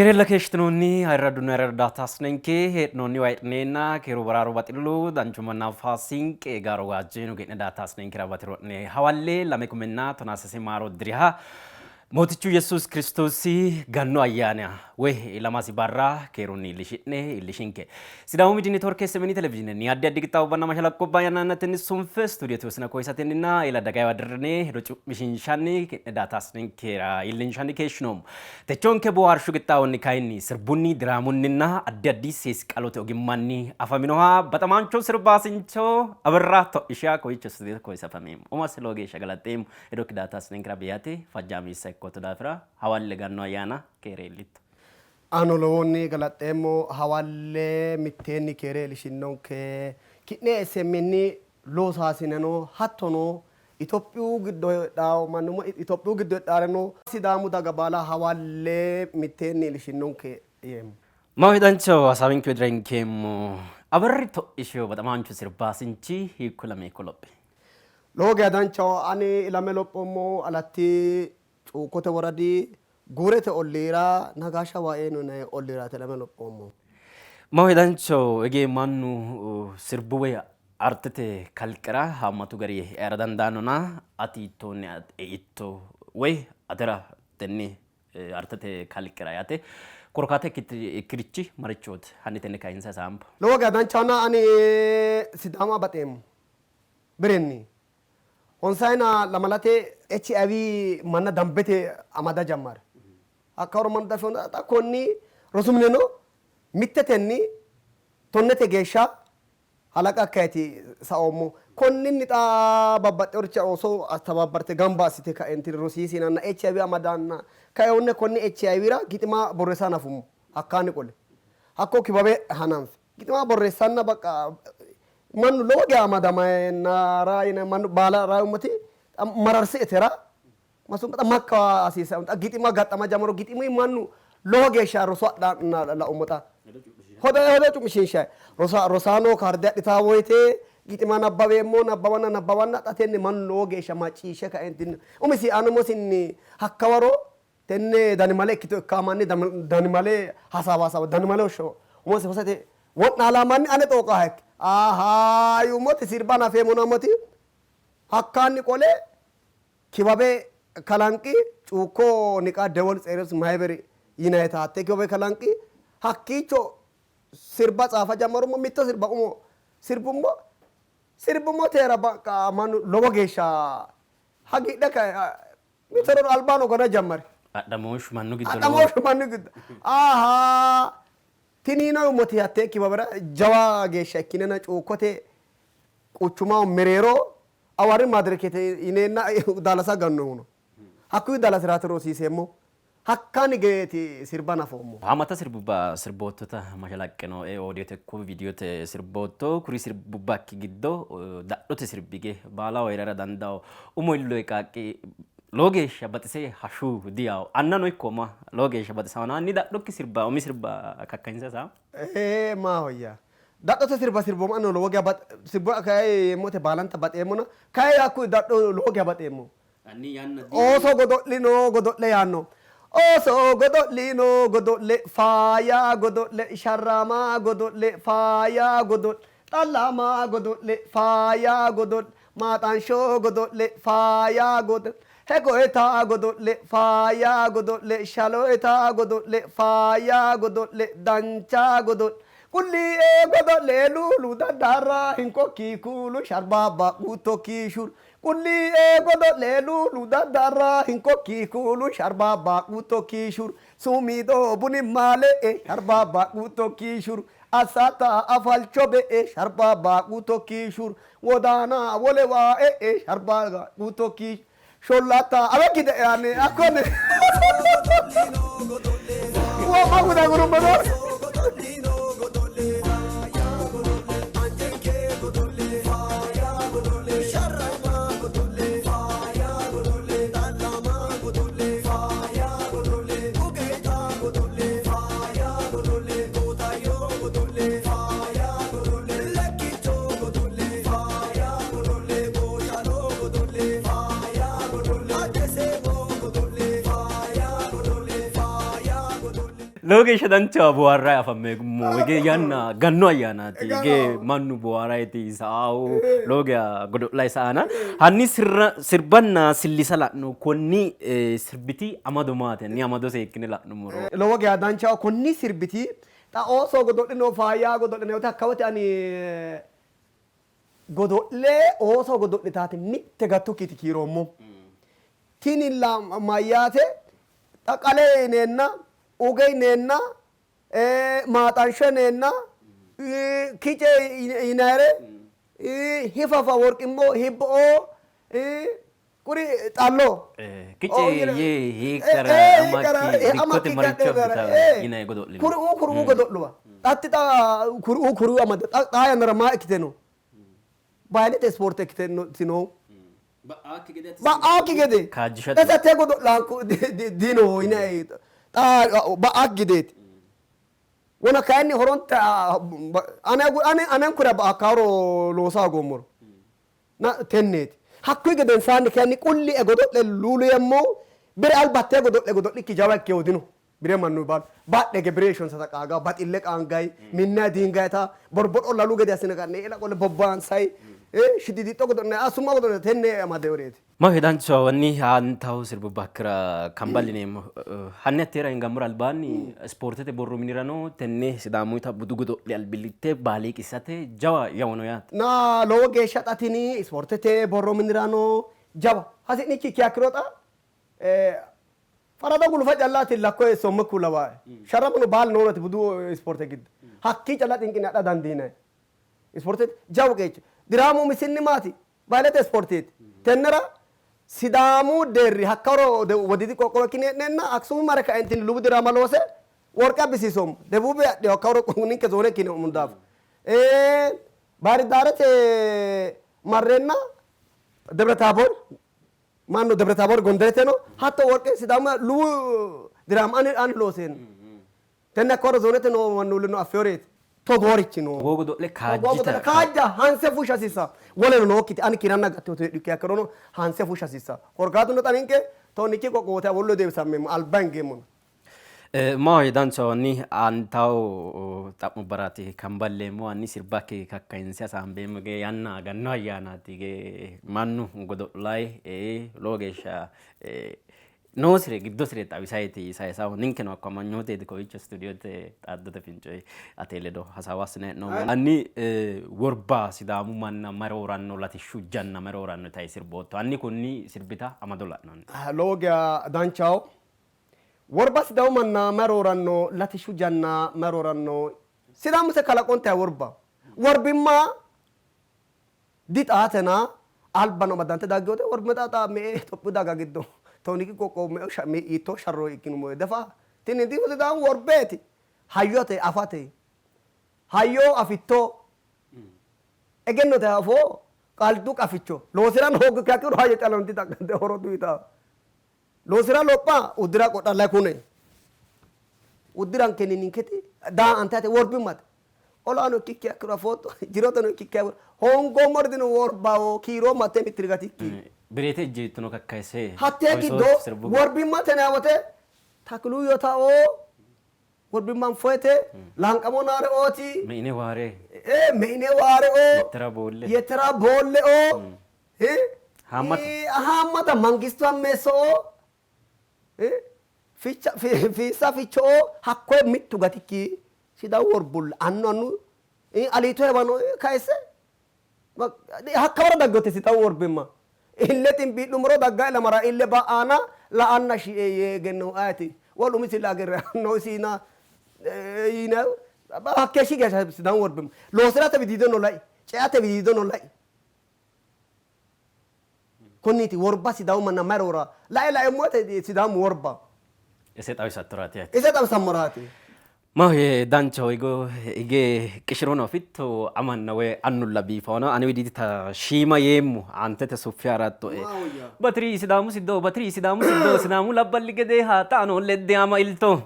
Keerella keeshshitinoonni ayirradunna ayirradda hee'noonni wayi'neenna keeru baraaru baxillu danchummanna faasinqe gaaro waajjeenu ge'ne daataasinenkera batiro'ne hawalle 2013 maaro diriha Mootichu Yesuus Kiristoosi gannu ayyaana woy ilamasi barra keerunni iillishi'ne iillishinke. Sidaamu Miidiy Neetworke SMN Televizhiinenni addi addi qixxaawubbanna mashalaqqubba yanna yannatenni sunfe stuudiote wosina koyisatenninna eela dagaiwa dirrine hedo cu'mishiinshanni ki'ne daataasininkera iillinshanni keeshshinoommo. Techonke boohaarshu qixxaawonni kayinni sirbunni, diraamunninna addi addi seesi-qalote ogimmanni afaminoha baxamaancho sirbaasincho Aberra To'isha kowiicho stuudiote koyise afameemmo. Umasi lowo geeshsha galaxxeemmo. Hedokki daataasininkera beehate fajjaamessa ikkootto daafira hawalle gannu ayyaana keere iillitto. Ano lowonni galaxxeemmo, hawalle mitteenni keere iillishinnonke. Ki'ne SMN loosaasineno hattono Itophiyu giddo heedhawo mannu Itophiyu giddo heedhaareno Sidaamu daga baala hawalle mitteenni iillishinnonke yeemmo. Maahoy danchaho hasaawinke widira hinkeemmo. Abarri To'ishiyo baxamaanchu sirbaasinchi hiikko ilame hiikko lophi? Lowo geya danchaho. Ani ilame lophoommohu Alatti Cuukkote woradi Guurete olliira Nagaasha Waaeeno yinanni olliiraati ilame lophoommohu. Maahoy danchaho. Hige mannu sirbu woy artete kalqera haammatu gari eara dandaannona ati hiittoonni eitto woy atera tenne artete kalqera yaate korkaata ikkirichi marichooti? Hanni tenne kayinse hasaambo. Lowo geya danchahona ani Sidaama baxeemmo. Birenni honsayina lamalate HIV manna dambete amada jammari. Hakkawaro mannu dafino xa konni rosu mineno mittetenni tonnete geeshsha halaqa akkaeti saoommo. Konninni xa babbaxxeworicha ooso astababbarte gamba assite kaentini rosiisinanna HIV amadanna kaehunni konni HIVra gixima borreessa hanafummo. Hakkaanni qole hakko kibabe hananfi gixima borreessanna baqa mannu lowo geya amadamayenna raayine mannu baala raayummoti mararsietera masu xa makka hasiisa xa gixima gaxama jamaro giximi mannu lowo geeshsha roso adhanna laummo xa hodo hodo cu'mishiinshayi rosa rosaano kaarde adhitaa woyte gixima nabbaweemmo nabbawanna nabbawanna xa tenne mannu lowo geeshsha macciishshe kaentinni umisi anumosinni hakkawaro tenne danimale ikkito ikkaa manni danimale hasaawa hasaawa danimale hoshsho umosi hosate wo'naalaa manni ane xooqaa ikke ahaa yuummoti sirba hanafeemmo nammoti hakkaanni qole kibabe kalanqi cuukko niqa dewol tseres mahiberi yinayita hatte kibabe kalanqi hakkiicho sirba tsaafa jammarummo mitto sirba umo sirbummo sirbummo teera baqa mannu lowo geeshsha hagiidhe kae mittoreno albano gana jammari. Adhamooshshu mannu giddo lowo. Adhamooshshu mannu giddo ahaa tinino yummoti hatte kibabera jawa geeshsha ikkinena cuukkote quchumaho mereero Awarri madirakete yineenna daalasa gannohu no. Hakkuyi daalasiraati rosiiseemmo. Hakkaanni geeti sirba hanafoommo. Haammata sirbubba sirboottota mashalaqqe nooe, oodiyote ikko viidiyote sirbootto. Kuri sirbubbakki giddo dadhote sirbi ge baalaho hee'rara dandawo. Umo illoe qaaqqi lowo geeshsha baxise hashuu diyawo. Annano ikko ama lowo geeshsha baxisawona hanni dadhokki sirba umi sirba kakkayinse hasaambo. Ee maahoyya. Dadhote sirba sirboommo anino lowo geya sirba kayi yeemmote baalanta baxeemmona kayi hakkuyi dadho lowo geya baxeemmo. Ooso godo'lino godo'le yaanno. Ooso godo'lino godo'le faayya godo'le sharrama godo'le faayya godo'le xallama godo'le faayya godo'le maaxansho godo'le faayya godo'le hegoeta godo'le faayya godo'le shaloeta godo'le faayya godo'le dancha godo'le qulli'e godo'le luulu daddarra hinkokki kuulu sharbabba guuttokki shur qulli'e godo'le luulu daddarra hinkokki kuulu sharbabba guuttokki shur sumido bunimmaale sharbabba guuttokki shur assata afalcho be'e sharbabba guuttokki shur wodana wolewa e'e sharbabba guuttokki shollatta abekkite yaanni akkone wo'ma guda gurummoro. Lowo geeshsha danchaho boohaarrayi afammeemmo. Hige yanna gannu ayyaanaati. Hige mannu boohaarayiti sa'aahu lowo geya godo'layi sa'aana. Hanni sirra sirbanna sillisa la'no. Konni sirbiti amado maati? Hanni amado seekkine la'nummoro. Lowo geya danchaho konni sirbiti. Xa ooso godo'lino faayya godo'lino woyte hakka wote ani godo'le ooso godo'litaati mitte gattukkiiti kiiroommo. Tini mayyaate xa qale yineenna, uge yineenna, maaxansho yineenna, kice yinayire, hifafa worqimmo, hibbo''oo, kuri xallo. Kice yee hiikkara amakki dikkote maricho abbita yinanni godo'li no. Kuriuu kuriuu godo'luwa. Xatti xa kuriuu kuriuu amadde xaa yannara maa ikkite no? Bahilete ispoorte ikkite no. Ba'aakki gede. Kaajjishate. Xa hattee godo'laanku dino yinanni xa ba'aakki gedeeti. Wona kayinni horonta ane anenkura ba'akkaro loosa hoogoommoro na tenneeti. Hakkuyi gedensaanni kayinni qulli e godo'le luulu yemmohu bire alba hattee godo'le godo'likki jawa ikkehu dino. Bire mannu baalu badhe hige bire heeshshonsata qaaga baxille qaangayi minnayi diingayita borbodho lalu gede assine ka'ne eela qolle bobbaansayi shididixxo godo'linayi assumma godo'linayi tenne amadeworeeti. Mafi danchaho hanni aantaho sirbubbakira kamballineemmo. Hanni atteera hingammora albaanni ispoortete borro minirano tenne Sidaamuyita budu godo'le albillitte baaliiqisate jawa yawo no yaate. Na lowo geeshsha xa tini ispoortete borro minirano jawa hasi'nikki ikkiha ikkiro xa Farado gulufa callaati lakko eessoommokkihu lawaae. Sharramuno baalu nooreti budu ispoorte giddo. Hakkii calla xinqine adha dandiinanni. Ispoortete jawu qeechi. Diraamu umisinni maati? Bahilete ispoorteeti. Tennera Sidaamu deerri hakkawaro Wodiidi qoqqowo ikkine hee'neenna Akisumi mare kaentinni lubu diraama loose worqe abbisiisoommo. Debuube adhino hakkawaro ninke zoone ikkine hee'noommo daafo. Bahiridaarete marreenna Debre Taaboor Mannu Debre Taaboor Gonderete no hatto worqe Sidaamu luwu diraama ani ani looseenna. Tenne hakkawaro zoonete noo mannuullino affinoreeti. Togoorichi no. Togoo godo'le Togoo godo'le kaajjita kaajja hanse fushsha hasiissanno. Woleno nookkiti ani kiiranna gattinotu heedhu ikkiha ikkirono hanse fushsha hasiissanno. Korkaatuno xa ninke tonnikki qoqqowooti wolu ledo heewisammeemmo alba hingeemmona. Maahoyye danchaho hanni aantawo xa'mubbaraati kamballeemmo hanni sirbakki kakkayinse hasaambeemmo ge yanna gannu ayyaanaati ge mannu godo'layi lowo geeshsha noosire giddosire xawisayti sayisahu ninkeno hakko amanyooteeti kowiicho stuudiote xaaddote fincoyi ate ledo hasaawa assine hee'noommo. Hanni worba Sidaamu manna marooranno latishshu janna marooranno yitayi sirbootto hanni konni sirbita amado la'nanni. Lowo geya danchaho. Worba Sidaamu manna marooranno latishshu janna marooranno Sidaamu se kalaqontayi worba. Worbimma Dixaatena albano amadante dagginote worbimma xa xa me''e Itophiyu daga giddo toniki qoqqowo me''e hiittoo sharro ikkinumo dafa tini Sidaamu worbeeti hayyote afate hayyo afitto egennote afoo qaldu qaficho loosi'rano hoogikkiha ikkiro hayyo calla dixaqqante horo diuytanno. Loosi'ra lopha uddira qodha lay kune uddirankenni ninketi daa''antate worbimmate. Olano ikkikki akkiro afootto jiroteno ikkikki akkiro hoongoommori dino worbaho kiiroommo hattee mittiri gatikki. Bireete ejjeettono kakkayisse Hattee giddo xawisootto sirbu giddo. worbimmate yinanni wote Takilu Yotao worbimma anfoyete Laanqamo Naareooti, Meine Waare. Meine Waareo, Yettera Boolle. Yettera Boolleo, Haammata. Haammata Mangistu Hammeesso'o, Ficha Fiissa Ficho'o hakkoye mittu gatikki Sidaamu worbulle annu annu Aliito Hewano kayisse hakka waro dagginote Sidaamu worbimma. Ille ximbii'nummoro dagga ilamara ille ba'aana la'anna shiie yee egennohu ayeti? Wolu umisi agere noosina yine hakkeeshshi geeshsha Sidaamu worbimma. Loosi'rate widiidono lai, ceate widiidono lai. Konniiti worba Sidaamu manna mayi roora lae laeemmo woyte Sidaamu worba. Ise xawisattoraati yaate. Ise xawisammoraati. Maahoyye danchaho higo hige qishirono afitto amanna woy annulla biifawona ane widiidita shiima yeemmo aantete suffe harattoe. Batiri Sidaamu siddo batiri Sidaamu siddo Sidaamu labballi gedeeha xaano ledde ama ilto.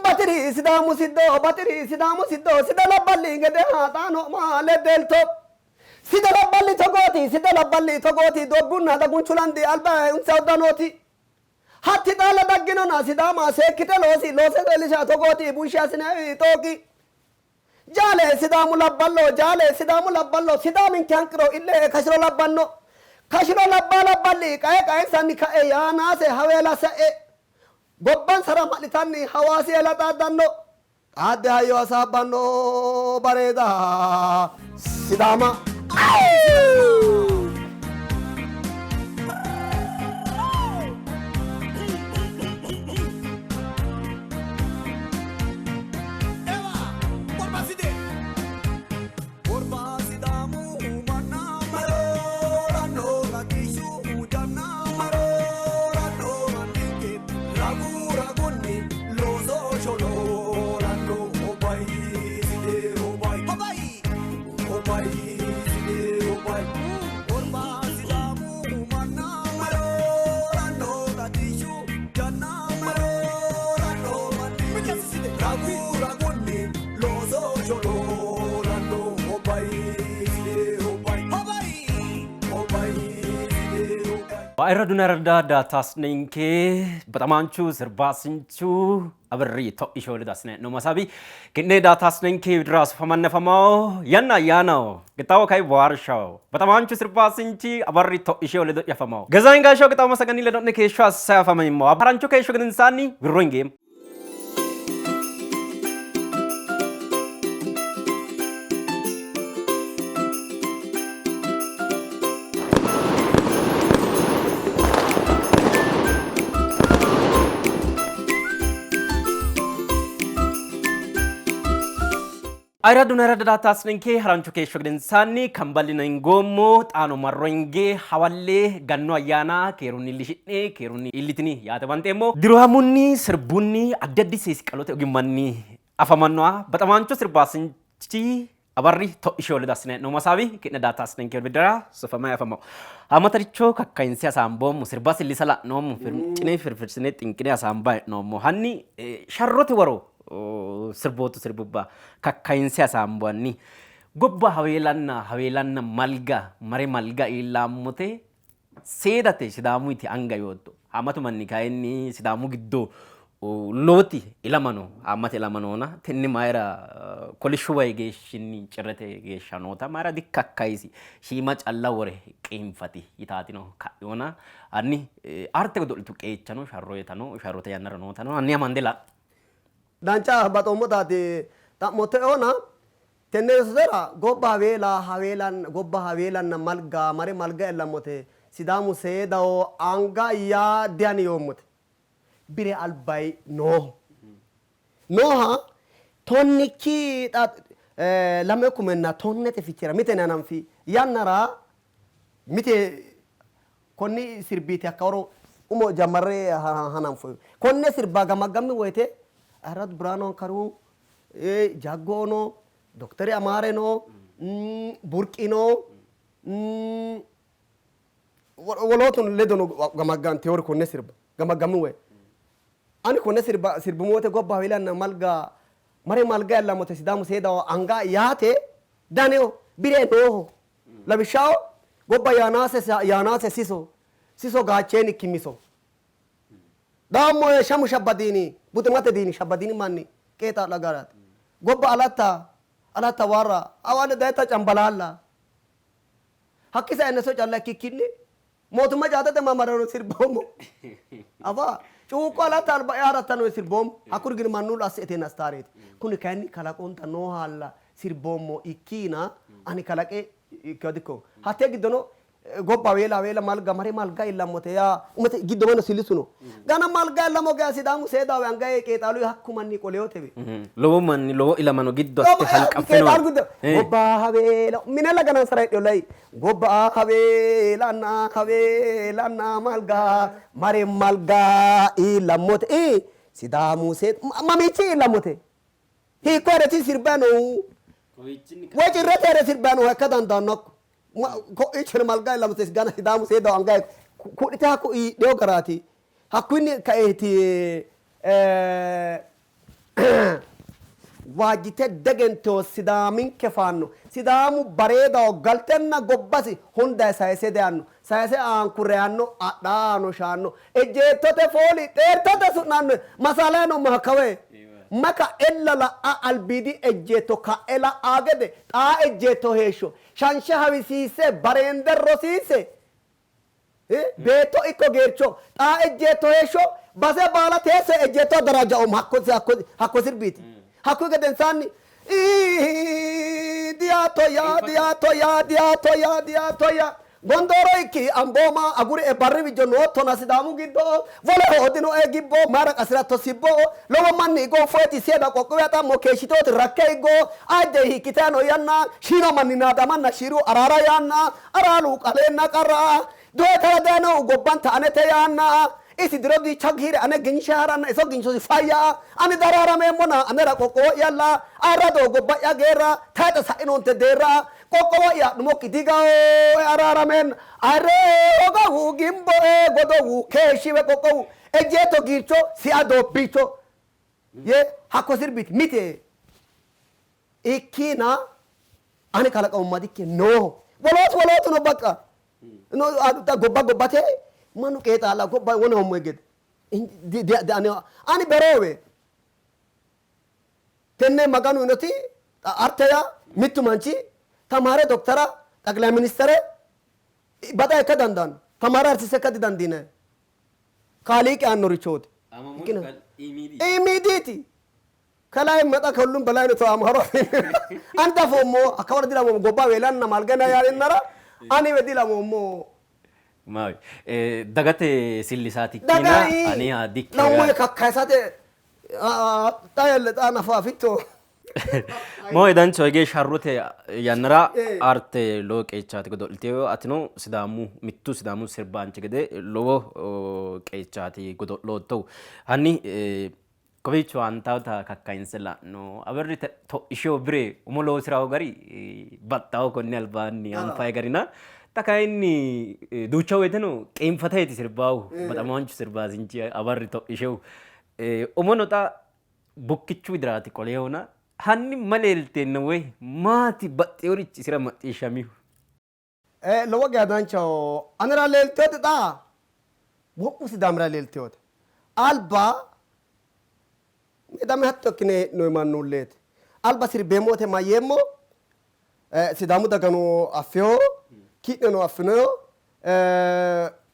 Batiri Sidaamu siddo batiri Sidaamu siddo sida labballi gedeeha xaano ma ledde ilto. Sida labballi togooti sida labballi togooti dobbunna dagunchu landi alba insa uddanooti. Hatti xaalla dagginona Sidaama seekkite loosi, loose leellisha togooti bunshe assinanni xooqi. Jaale Sidaamu labballo, jaale Sidaamu labballo, Sidaaminke hanqiro ille kashilo labbanno. Kashilo labbaa labballi qae qaensanni ka'e Yaanaase Haweela sa'e gobbansara ma'litanni Hawaasi eela xaaddanno. Xaadde hayyo hasaabbanno bareeda Sidaama. Ayirradu narda daataasninke baxamaanchu sirbaasinchu Abirri to'isho ledo assine hee'noommo hasaawi ki'ne daataasninke widira sufamannafamawo yanna ayyaanaho qixxaawo kai boohaarshaho baxamaanchu sirbaasinchi Abarri to'isho ledo yafamawo Gezaany Gaashaw qixxaawo masaganni ledo'ne keeshsho assay afameemmo harancho keeshsho gedensaanni wirro hingeemmo. Ayirraddu ayirradda daataasninke harancho keeshsho gedensaanni kamballina hingoommo xaano marro hinge hawalle gannu ayyaana keerunni iillishi'ne keerunni iillitini yaate banxeemmo. Diraamunni sirbunni addi addi seesi-qalote ogimmanni afamannoha baxamaancho sirbaasinchi Abarri to'isho ledo assine hee'noommo hasaawi ki'ne daataasninke widira sufamay afamawo. Haamataricho kakkayinse hasaamboommo sirba sillisa la'noommo fircine firfirsine xinqine hasaamba hee'noommo. Hanni sharrote waro sirbootu sirbubba kakkayinse hasaambanni gobba haweelanna haweelanna malga mare malga iillaammote seedate Sidaamuyiti anga yootto. Haammatu manni kayinni Sidaamu giddo lowoti ilama no, haammata ilama noona tenne mayira kolishshu wayi geeshshinni cirrete geeshsha noota mayira dikkakkayisi shiima calla wore qiinfati yitaatino ka'yona hanni arte godo'litu qeechano sharroyetano sharrote yannara nootano hanni amande la'no. Dancha baxoommotaati xa'moottoehona Tenne sosera gobba haweela haweelanna gobba haweelanna malga mare malga ellammote Sidaamu seedaho anga yaa diani yoommote. Bire albay nooho. Nooha tonnikki xa 2010te ficheera mite hananfi yannara mite konni sirbiiti hakkawaro umo jammarre hananfohu. Konne sirba gamaggammi woyte Ayirradu Birhaanu Ankarihu Jaggo no, Doktore Amaare no, Burqi no, wolootu ledo no gamagganteori konne sirba gamaggammi woy ani konne sirba sirbumo wote gobba hawilanna malga mare malga yallamote Sidaamu seedaho anga yaate daneo bire nooho. Lawishshaho gobba yaanaase yaanaase siso siso gaacheeni kimiso Daammoe shamu shabbadiini buximate diini shabbadiini manni qeexaa'la garaati. Gobba Alatta, Alatta Waarra, Awaale Dayta Cambalaalla. Hakki saene so calla ikkikkinni mootimma jaatete maamarano sirboommo. Afa cuuqqo Alatta alba'ya harattano sirboommo. Hakkuri gini mannu asse etenna astaareeti. Kuni kayinni kalaqonta noohalla sirboommo ikkiina ani kalaqe ikkino dikko. Hattee giddono Gobba weela weela malga mare malga ilammote yaa umete giddo mano silisuno gana malga ilamo gea Sidaamu seedawe anga ee qeexaalu hakku manni qoleyotewe. Lowo manni lowo ilamano giddo asse hanqaffe no. Qeexaalu giddo gobba haweela minella ganansara heedhino lai gobba haweelanna haweelanna malga mare malga ilammote ee Sidaamu seed mamiichi ilammote Hiikko hee'reti sirbayi noohu? Woy cirrete hee're sirbayi nooha ikka dandaanno hakku. Ko'iichono malga ilamte gana Sidaamu seedaho anga ku'lite hakku iidhino garaati. Hakkunni kaeeti Waajjite degentino Sidaaminke faanno. Sidaamu bareedaho galtenna gobbasi hundayi sayise deanno. Sayise aanku reyanno, adhaano shaanno. Ejjeettote fooli xeertote su'naanno. Masaalayi noommo hakkawoye. Ma ka'ella la''a albiidi ejjeetto ka'e la'aa gede xaa ejjeetto heeshsho shanshe hawisiisse bareende rosiisse Beetto ikko geercho xaa ejjeetto heeshsho base baala teesse ejjeetto addaraajjaoommo hakko sirbiiti. Hakkuyi gedensaanni Diyaatto yaa diyaatto yaa diyaatto yaa diyaatto yaa Gondooro ikki ambooma agurie barri wijjo noottona Sidaamu giddo woleho dinoe gibbo mayra qasiratto sibbo lowo manni gonfoeti seeda qoqqowiya xa'mo keeshshitooti rakke higgo ayidde hiikkitayno yanna shiino manni naadamanna shiiru araara yaanna Araalu qaleenna qarra doytara dayinohu gobbanta anete yaanna isi diro diicha giire ane ginshe haranna iso ginshosi fayya ani daraarameemmona anera qoqqowo'yalla ayirrado gobba'ya geerra tayxe sa'inoonte deerra qoqqowo'ya adhumokki digaoe araarameenna ayirre hogawu gimboe godowu keeshshiwe qoqqowu ejjeetto giircho sia doobbiicho yee hakko sirbiti mite Ikkina ani kalaqamumma dikkino nooho. Wolootu wolootuno baqa no gobba gobbate mannu qeexaala gobba wona hommo gede ani beroowe tenne Maganu yinoti arte yaa mittu manchi tamaare doktara xaqilay ministere baxa ikka dandaanno tamaare artiste ikka didandiinanni kaaliiqi aannorichooti ikkina iimiidiiti ከላይ መጣ ከሁሉም በላይ ነው ተዋማሮ አንተ ፎሞ አካወር ዲላሞ ጎባ ዌላና ማልገና ያለነራ ani dilamoommo Maawi dagate sillisaati ikkina ani dikkino kakkayisate xa yelle xa nafa afitto Mooy danchaho hige sharrote yannara arte lowo qeechaati godo'litinohu. Atino Sidaamu mittu Sidaamu sirbaanchi gede lowo qeechaati godo'loottohu. Hanni Kowiicho aantaota kakkayinse la'no. Aberri to'ishewo bire umo loosi'rawo gari baxxawo konni albaanni anfayi garina. Xa kayinni duucha woyiteno qeenfatayti sirbaahu baxamaanchu sirbaasinchi Abarri To'ishewu. Umono xa bukkichu widiraati qolehona hanni ma leelteenna woy maati baxxeworichi isira macciishshamihu? Lowo geya danchaho. Anera leeltinote xa wo'mu Sidaamira leeltinote. Alba midame hatto ikkine hee'noyi mannulleeti. Alba sirbeemmo wote mayyeemmo? Sidaamu dagano affino, ki'neno affinoyo.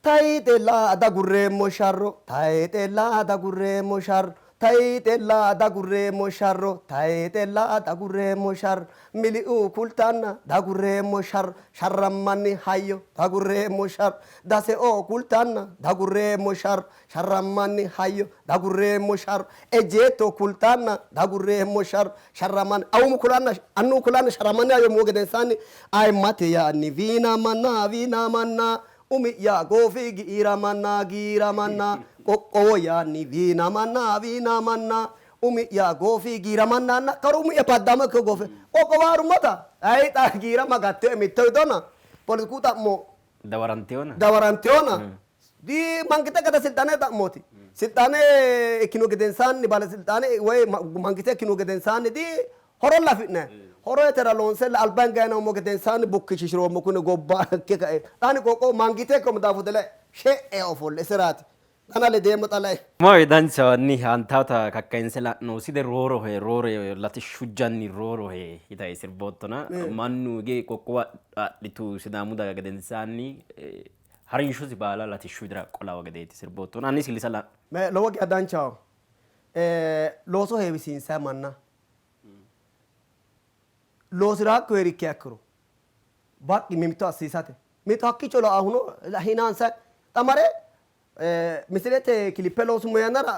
Tayixella dagurreemmo sharro, tayixella dagurreemmo sharro, tayixella dagurreemmo sharro, tayixella dagurreemmo sharro, mili'u kultanna dagurreemmo sharro, sharrammanni hayyo dagurreemmo sharro, dase'o kultanna dagurreemmo sharro, sharrammanni hayyo dagurreemmo sharro, ejjeetto kultanna dagurreemmo sharro, sharrammanni awumu kulanna annuwu kulanna sharrammanni hayyo muu gedensaanni ayimmate yaanni wiinamanna wiinamanna umi'ya goofi giiramanna giiramanna qoqqowo yaanni wiinamanna wiinamanna umi'ya goofi giiramanna karu umi'ya paddaamo ikke goofi qoqqowo harummota ayi xa giirama gattee mitto widona poletiku xa'mo Dawaranteona. Dawaranteona di mangite gada silxaane xa'mooti. Silxaane ikkino gedensaanni balesilxaane woy mangite ikkino gedensaanni di horolla afi'nanni. Horo yetera loonse alba hingayi noommo gedensaanni bukkishiishiroommo kuni gobba ikke kae xaani qoqqowu mangite ikkoommo daafo dile she'e ofolle iseraati. Xana ledeemmo xa lai. Mooy danchaho hanni aantaata kakkayinse la'no side roorohe roore latishshu janni roorohe yitayi sirboottona mannu hige qoqqowo adhitu sidaamu daga gedensaanni harinshosi baala latishshu widira qolawo gedeeti sirboottona hanni sillisa la'no. Lowo geya danchaho. Looso heewisiinsayi manna loosi'raakkihu hee'rikkiha ikkiro baqqi mimito assiisate mitto hakkiicho la'aahuno hinaansa xa mare misilete kilippe loosummo yannara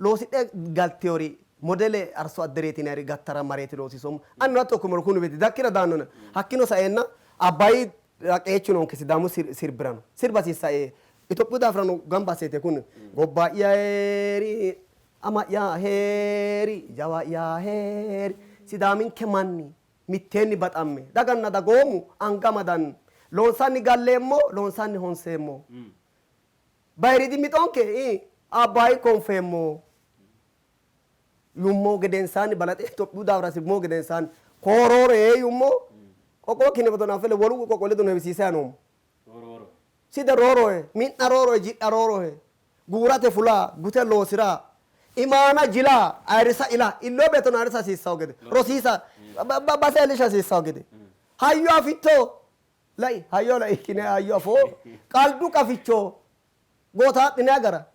loosidhe galteyori modele arso addereeti yinayri gattara mareeti loosiisoommo. Anino hatto ikkummoro kuni beetti dakkira daannona. Hakkiino saeenna Abbayi qeechu noonke Sidaamu sirbirano sirba hasiissae Itophiyu daafirano gamba asseete kuni gobba'ya heeri Ama'ya hee'ri, jawa'ya hee'ri, Sidaaminke manni mitteenni baxamme, daganna dagoomu anga amadanni loonsanni galleemmo, loonsanni honseemmo. Bayiriidi mixonke Abbayi konfeemmo. Yummo gedensaanni balaxe Itophiyu daafira sirbumo gedensaanni koo roorohe yummo qoqqowo ki'ne fotona afele wolu qoqqowi ledo heewisiisayi noommo. Side roorohe, mi'na roorohe, ji'la roorohe, guurate fula, gute loosira, imaana jila, ayirrisa ila, illoyo beettono ayirrisa hasiissawo gede, rosiisa, base iillisha hasiissawo gede. Hayyo afitto, lai, hayyo lai, kine hayyo afoo, qaldu qaficho, gootaadhinayi gara.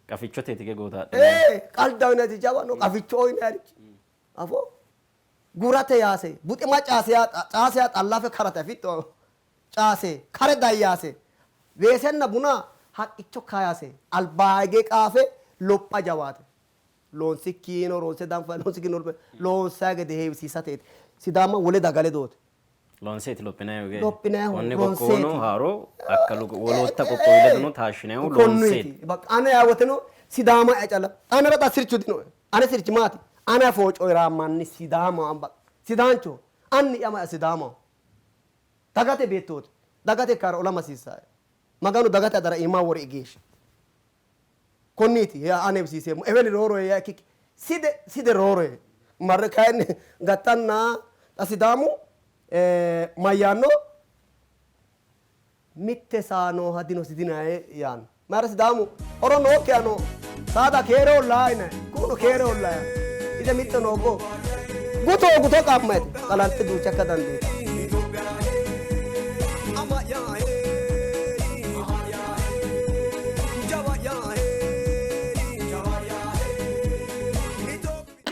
Qafichoteeti ge gootaadhinayi. Ee, qaldaho yinayiti jawa no, qafichoho yinayirichi. Afoo, gurate yaase, buxima caase yaa, caase yaa xallafe karate afitto. Caase, kare dayyaase, weesenna buna haqqicho kayase, albaage qaafe lopha jawaate. Loonsikkiino ronse danfanni, loonsikkiino loonsayi gede heewisiisateeti. Sidaama wole daga ledooti. Loonseeti lophinayihu ge. Lophinayihu Konne qoqqowono ronseeti. haaro akkalu wolootta qoqqowi ledono taashshinayihu loonseeti. Konneeti. Bakka ane ayewoteno Sidaama calla. Anera xa sirchu dinoe. Ane sirchi maati? Ane afoo coyi'raa manni Sidaamaho. Bakka Sidaanchoho. Anni'ya ama'ya Sidaamaho. Dagate beettooti. Dagate ikkara olama hasiissae. Maganu dagate adara iima wori geeshsha. Konniiti yaa ane heewisiiseemmo. Eweli rooroe yaa ikkikki side side rooroe. Marre kayinni gattanna xa Sidaamu mayyaanno mitte saa nooha dinosi dinaye yaanno. Mayira Sidaamu horo nookkihano saada keereholla yinayi. Ku'uno keereholla yaanno. Ise mitte nooggo guto guto qaamayte qalanxe duucha ikka dandiitanno.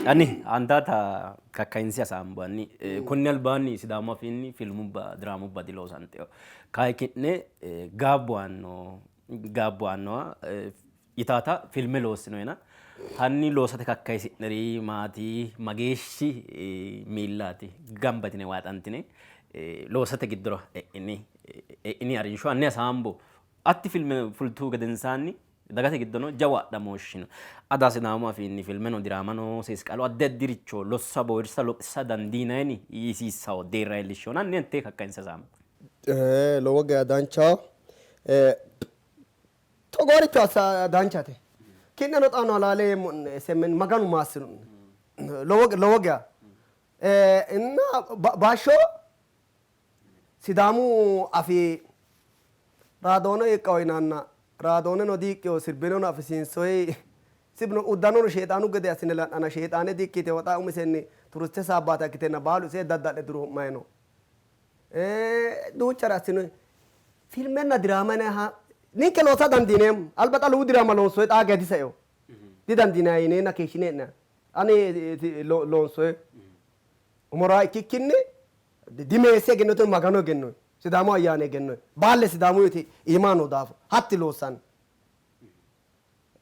Ani antaata kakkayinsi hasaambanni konni albaanni Sidaamu afiinni filmubba diraamubba diloosantino. Kayi ki'ne gaabbo aanno gaabbo aannoha yitaata filme loossinoyena hanni loosate kakkayisi'neri maati? Mageeshshi miillaati gamba yitine waaxantine loosate giddora e'ini e'ini harinsho hanni hasaambo. Hatti filme fultuhu gedensaanni dagate giddono jawu adhamooshshi no. Ada Sidaamu afiinni filmeno diraamano seesiqalo addi addiricho lossa bowirsa lophisa dandiinayini yiisiissawo deerra iillishshona hanni hattee kakkayinse hasaambo. Lowo geya danchaho. Togooricho assa danchate. Ki'neno xaano halaale yeemmo'ne SMN Maganu maassiro'ne. Lowo lowo geya. Inna bashsho Sidaamu afii raadoone hiiqqaho yinanna raadooneno diiqqeho sirbinono afisiinsoyi sibino uddanono sheexaanu gede assine la'nanna sheexaane diikkiteho xa umisenni turiste saabbaata ikkitenna baalu ise dadda'le duruu'mayi no. Duuchare assinoyi. Filmenna diraama yinayiha ninke loosa dandiineemmo. Alba xa lowo diraama loonsoyi xaa geya disaino. Didandiinayi yineenna keeshshine hee'nayi. Ani loonsoyi umora ikkikkinni dimeessi egennote Maganu egennoyi. Sidaamu ayyaani egennoyi. Baalle Sidaamuyiti iima noo daafo hatti loossanno.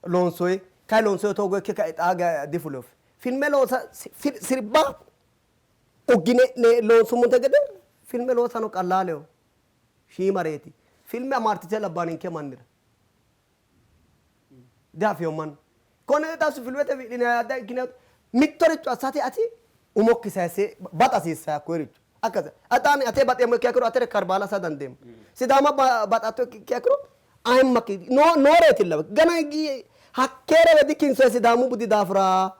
Loonsoyi. Kayi loonsoyi togo ikke kae xaa geya difulino. Filme loosa sirba uggine'ne loonsummonte gede filme loosano qallaaleho. Shiimareeti. Filme amaartite labbanno ninke mannira. Diafino mannu. Konne xa filmete wi'linanni adda ikkine mittoricho assate ati umokki sayisse baxa hasiissayi hakkoyericho. Akkase xa ani ate baxeemmo ikkiha ikkiro atere karbaala assa dandeemmo. Sidaama baxatto ikkiha ikkiro ayimmakki nooreetilla. Gana hakkeerewe dikinsoyi Sidaamu budi daafira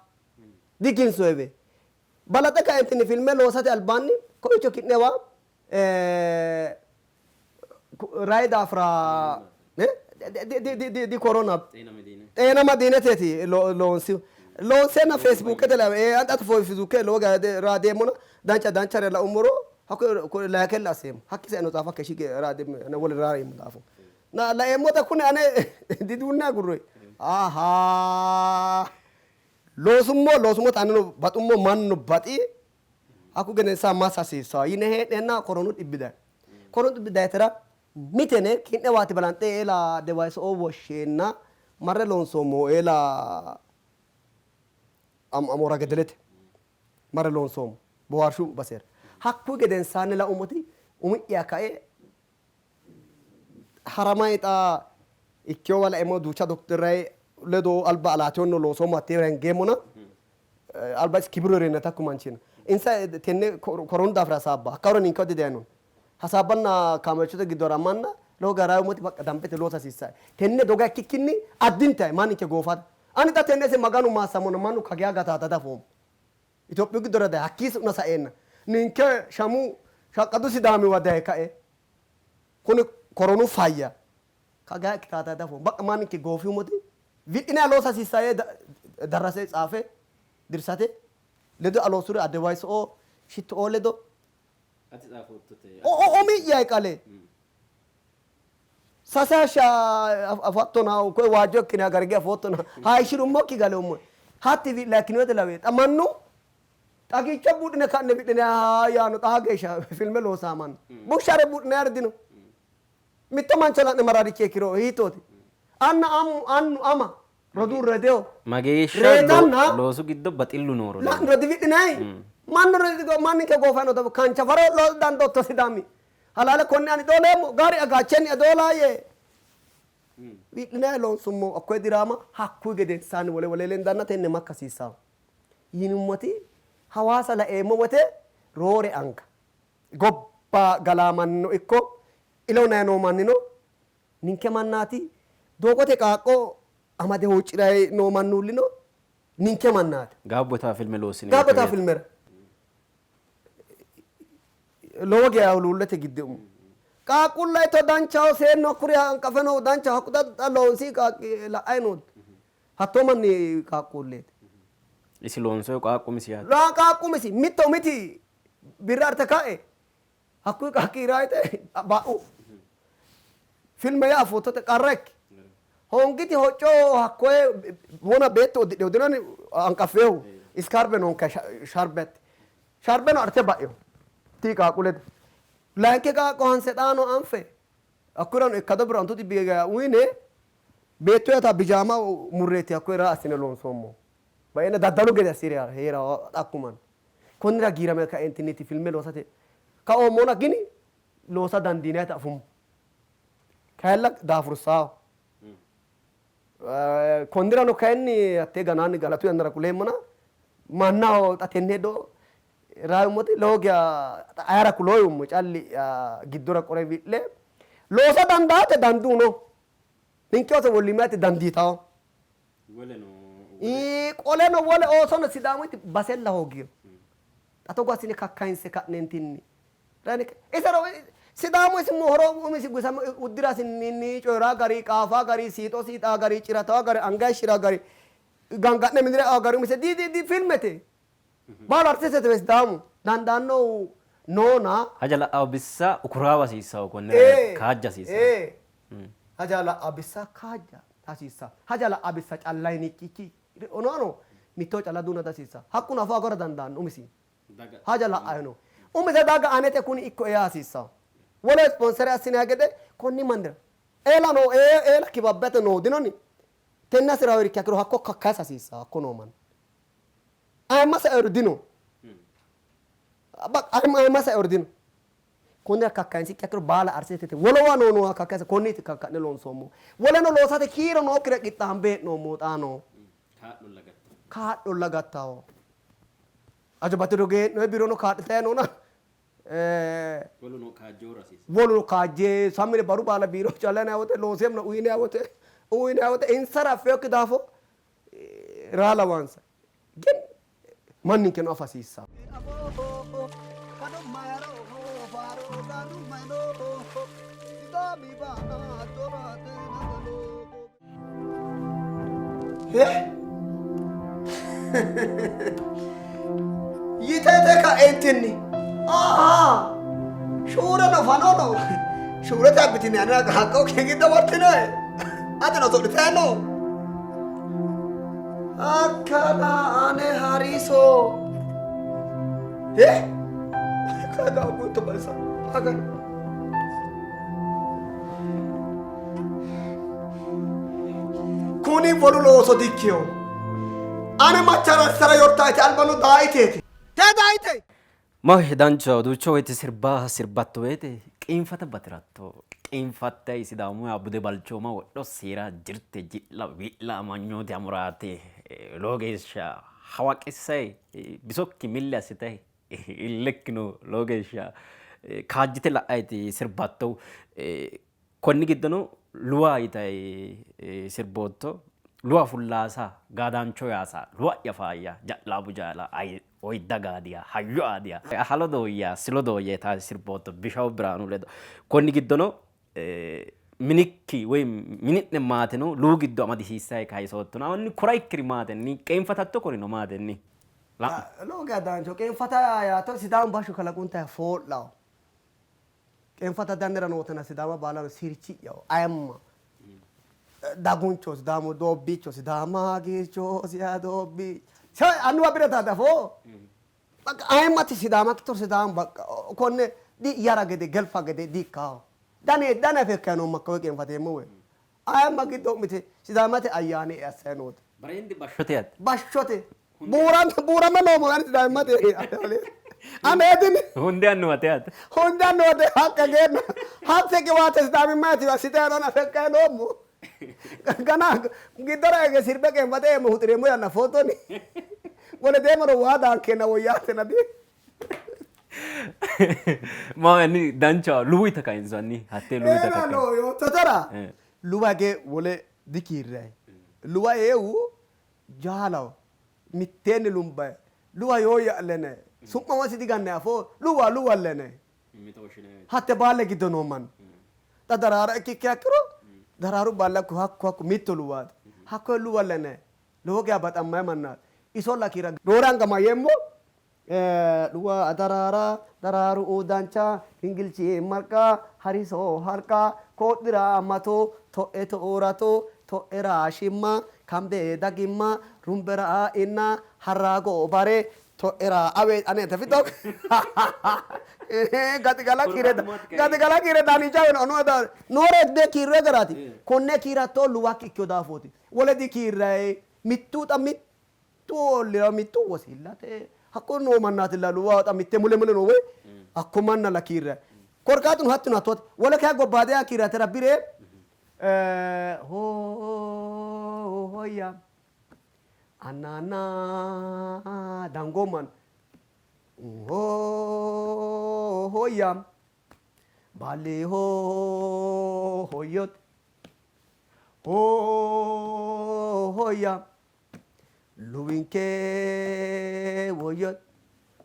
dikinsoyiwe. Balaxe kaentinni filme loosate albaanni kowiicho ki'newa rayi daafira di korona xeena madiineteeti loonsi loonseenna feesibuukete anxatu feesibuuke lowo geya raadeemmona dancha danchare laummoro hakko layikella asseemmo hakki saeno xaafa keshi raadeemmo wole raareemmo daafo na laeemmota kune ane diduunne agurroy ahaa loosummo loosummota aneno baxummo mannu baxi hakku gedensaa massa hasiissawo yine hee'neenna koronu dhibbi dayi. Koronu dhibbi dayitera mitene ki'newaati balanxe eela dewayiso'oo woshsheenna marre loonsoommohu eela Amoora Gedelete marre loonsoommo boohaarshu basera. Hakkuyi gedensaanni laummoti umi'ya kae haramayi xa ikkeyowa laeemmo duucha dokiterrayi ledo alba alaateyonno loosoommo hattee hingeemmona alba isi kibiro hee'reenna hakku manchino insa tenne koronu daafira hasaabba hakkawaro ninkewa didayino hasaabbanna kaameelchote giddo haramanna lowo gara ummoti baqqa dambete loosa hasiissae tenne doga ikkikkinni addinta manninke goofata. Ani xa tenne ise Maganu maassamona mannu kageya gataata dafoommo. Itophiyu giddora daye hakkii su'na saeenna ninke shamu shaqqadu Sidaamiwa daye kae kuni koronu fayya kageya ikkitaata dafoommo. Baqqa manninke goofiumoti wi'line loosa hasiissaa yee darrase tsaafe dirsate ledo aloosuri adewayiso'oo shitto'oo ledo Ati xaafoottote. Umi'ya qale sase hashsha afattona koye waajjo ikkine agarge afoottona hayishshirummokki galeummo hatti wi'la ikkinote lawe xa mannu xagicho buudhine ka'ne wi'line yaano xaa geeshsha filme loosaa mannu bushshare buudhine dino mitto mancho la'ne mararichi ikkiro hiittooti anna annu ama roduu redeo Mageeshsha reetanna loosu giddo baxillu nooro la'niro diwi'linay mannu manninke goofano kancha faro loo dandootto Sidaami halaale konne ani dooleemmo gari agaachenni adoolaaye wi'linay loonsummo hakkoye diraama hakkuyi gedensaanni wole wole lendanna tenne makka hasiissawo yinummoti Hawaasa laeemmo wote roore anga gobba galaamanno ikko ilonay noo mannino ninke mannaati doogote qaaqqo amade huucci'ray noo mannuullino ninke mannaati. Gaabbotaa filme loossini. Gaabbotaa filmera lowo geya huluullote gidde umo. Qaaqquulla ito danchaho seennu hakkuri hanqafe noohu danchaho hakku xa loonsi qaaqqi la'ay nootto. Hattoo manni qaaqquulleeti. Isi loonsohu qaaqqu umisi yaate. Laa qaaqqu umisi mitto umiti birra arte ka'e hakkuyi qaaqqi raayite ba'u. Filme yaa fotote qarra ikki. Hoongiti hocco hakkoye wona beetto uddidhe udinani hanqaffeehu iskarbe noonke sharbet. Sharbeno arte ba'eho. Tii qaaqqu ledo. Layinki qaaqqo hanse xaano anfe hakkurano ikkado bira ontu xibbi geya uyine beettoyata bijaama murreeti hakkoyera assine loonsoommo. Baena daddalu gede assire hee'ra xakku manni. Konnira giirame kaeentinniiti filme loosate kaoommona gini loosa dandiinayita afummo. Kayilla daafursaaho. Konnirano kayinni hattee ganaanni galatu yannara kuleemmona mannaho xa tenne hedo raayummoti lowo geya ayera kuloo yuummo calli giddora qore wi'le loosa dandaate danduu no. Ninke ooso wollimmayete dandiitawo. Qoleno wole oosono Sidaamuyti basella hoogino. Xa togo assine kakkayinse ka'neentinni isero Sidaamu isi horo umisi gwisame uddirasinni coyi'raa gari, qaafaa gari, siixo siixaa gari, cirataa gari, anga hayishshiraa gari, ganga'ne minira eaa gari umise di di filmete. Baalu artistete Sidaamu dandaannohu noona. Haja la'awo bissa ukuraawa hasiissawo konnira kaajja hasiissawo. Haja la'awo bissa kaajja hasiissawo. Haja la'awo bissa calla yinikki onono mitto calla duuna dihasiissawo. Hakkuno afoo agara dandaanno umisi. Haja la'ayi no. Umise daga anete kuni ikko yaa hasiissawo. Wole sponsere assinay gede konni mannira eela no eela kibabbete noo dinoni tenne hasi'rawo irki hakiro hakko kakkaysa hasiissawo hakko noo manna. Ayimma saeori dino. Ayimma saeori dino. Konnira kakkayinsikki hakkiro baala arsiisate wolowa noo nooha kakkaysa konniiti kakka'ne loonsoommo. Woleno loosate kiiro nookkire qixxaambe hee'noommo xaano. Kaa'lolla gattawo. Ajo bati'ro gee'noe biirono kaa'litayi noona. Woluno kaajjooru hasiisa. Woluno kaajje samire baru baala biiro calla yinanni wote looseemna uyinanni wote uyinanni wote insara affeokki daafo raa lawansa. Gin manninkeno afa hasiissanno. Yitete kaeentinni ahaa shuureno fanono shuurete abbitine anera qaaqqo giddo wortinoe atino oso'litayi no akkala ane hariso he kaga balsa agara Kuni wolu looso dikkino. Ane macharassara yortaete albano daaiteeti. Tee daaite! Mahi danchaho duucha woyte sirba sirbatto woyte qiinfata batiratto. Qiinfatte Sidaamuha bude balchooma wodho seera jirte ji'la wi'la amanyoote amuraate lowo geeshsha hawaqissay bisokki milli assitay illekkino lowo geeshsha kaajjite la'ayti sirbattohu. Konni giddono luwa yitay sirbootto. Luwa fullaasa gaadaancho yaasa luwa'ya faayya ja'laabu jaala oyidda gaadiya hayyo aadiya halo dooyya silo dooyya yitaa sirbootto Bishaw Birhaanu ledo. Konni giddono minikki woy mini'ne maateno luwu giddo amadisiissayi kayisoottona onni kora ikkiri maatenni qeenfatatto korino maatenni la'no. Lowo geya danchaho. Qeenfata yaatto Sidaamu bashsho kalaqunta foo'laho. Qeenfata dannira nootena Sidaama baalano sirchi'yaho ayimma daguncho Sidaamu doobbiicho Sidaama giircho siya doobbi annuwa bireta dafo bakka ayimmati Sidaama kitto Sidaamu bakka konne di yara gede gelfa gede di ikkaho dane dane afekkayi noommo hakka woy qeenfateemmo woy ayimma giddo mite Sidaamate ayyaani assayi noote. Barendi bashshote yaate. Bashshote Buurame buurame noommo ani sidaamimmate aneetini. Hundi annuwate yaate. Hundi annuwate haqqa geenna hatte qiwaate sidaamimmati assite anona feqqayi noommo. Gana giddora ege sirbe qeenfate eemmo huxireemmo yanna footoni. Wole deemaro waa daankeenna woyyaatena di. Ma inni dancha luwita kayinsanni hattee luwita Eera kakkayi. no yoottotera luwa ge wole dikiirrayi. Luwa eewu Jaalaho mitteenni lumbayi luwa yooyya lene su'ma umosi diganne afoo luwa luwa lene hatte baalle giddo noo manni xa daraara ikkikki hakkiro daraaru baalle hakku hakku hakku mitto luwaati hakkoye luwa lene lowo geya baxammayi mannaati isolla kiira roore anga mayyeemmo Luwa daraara daraaru dancha gingilchi marqa hariso harqa koodhira mato to'e to'rato to'era shimma kambe dagimma rumbera inna harrago bare to'era awe ane tafito gaxigala kiire gaxigala kiire daanicha no noore de kiirre garaati konne kiiratto luwakki ikkino daafooti wole dikiirrayi mittu xa mittu ollira mittu wosiillate hakko noo mannaatilla luwa xa mitte mule mule noo woy hakko manna la kiirrayi korkaatuno hattino hattooti wole kayi gobbaadiha kiirratera bire hoyya anna anna dango manna hoyya baale hoyyot hoyya Luwinke woyyo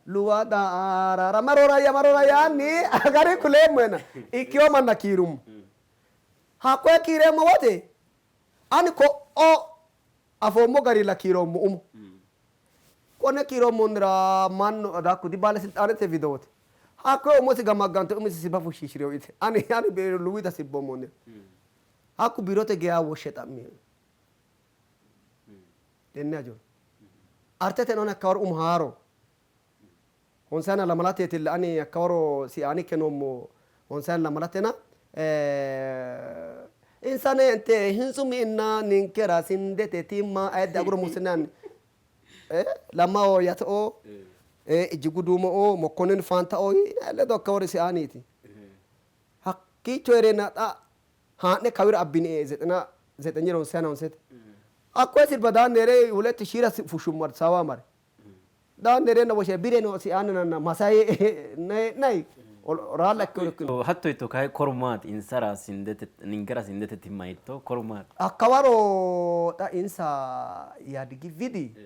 luwa daarara marorayya marora yaanni agari kuleemmoena ikkiyo manna kiirummo. Hakkoye kiireemmo wote ani ko'o afoommo garilla kiiroommo umo. Konne kiiroommonnira mannu hakku dibaalesilxaanete widooti. Hakkoye umosi gamaggante umisi sibba fushshiishi'rino yite ani ani luwita sibboommonnira. Hakku biirote geya woshshe xa'mie. Tenne hajo artete noon hakkawaro umo haaro honsayina lamalateetilla ani hakkawaro siaani ikke noommo honsayina lamalatena insanente hinsuminna ninkera sindete timma ayidde aguro mussinanni lammaoo yato'o ijjigu duumo'o mokkonin faanta'o ledo hakkawaro siaaniiti hakkiicho hee'reenna xa haa'ne kawira abbini zexena zexenye ronse honsete hakkoye sirba daanni hee're huletti shiira fushshummo Addis Ababa mare daanni hee'reenna woshe bire no siaanninanna masayi hee'nayi raalla ikkino ikkino. Hatto yitto kayi koru maati? Insara sindete ninkera sindete timma yitto koru maati? Hakkawaro xa insa Yaadigi vidi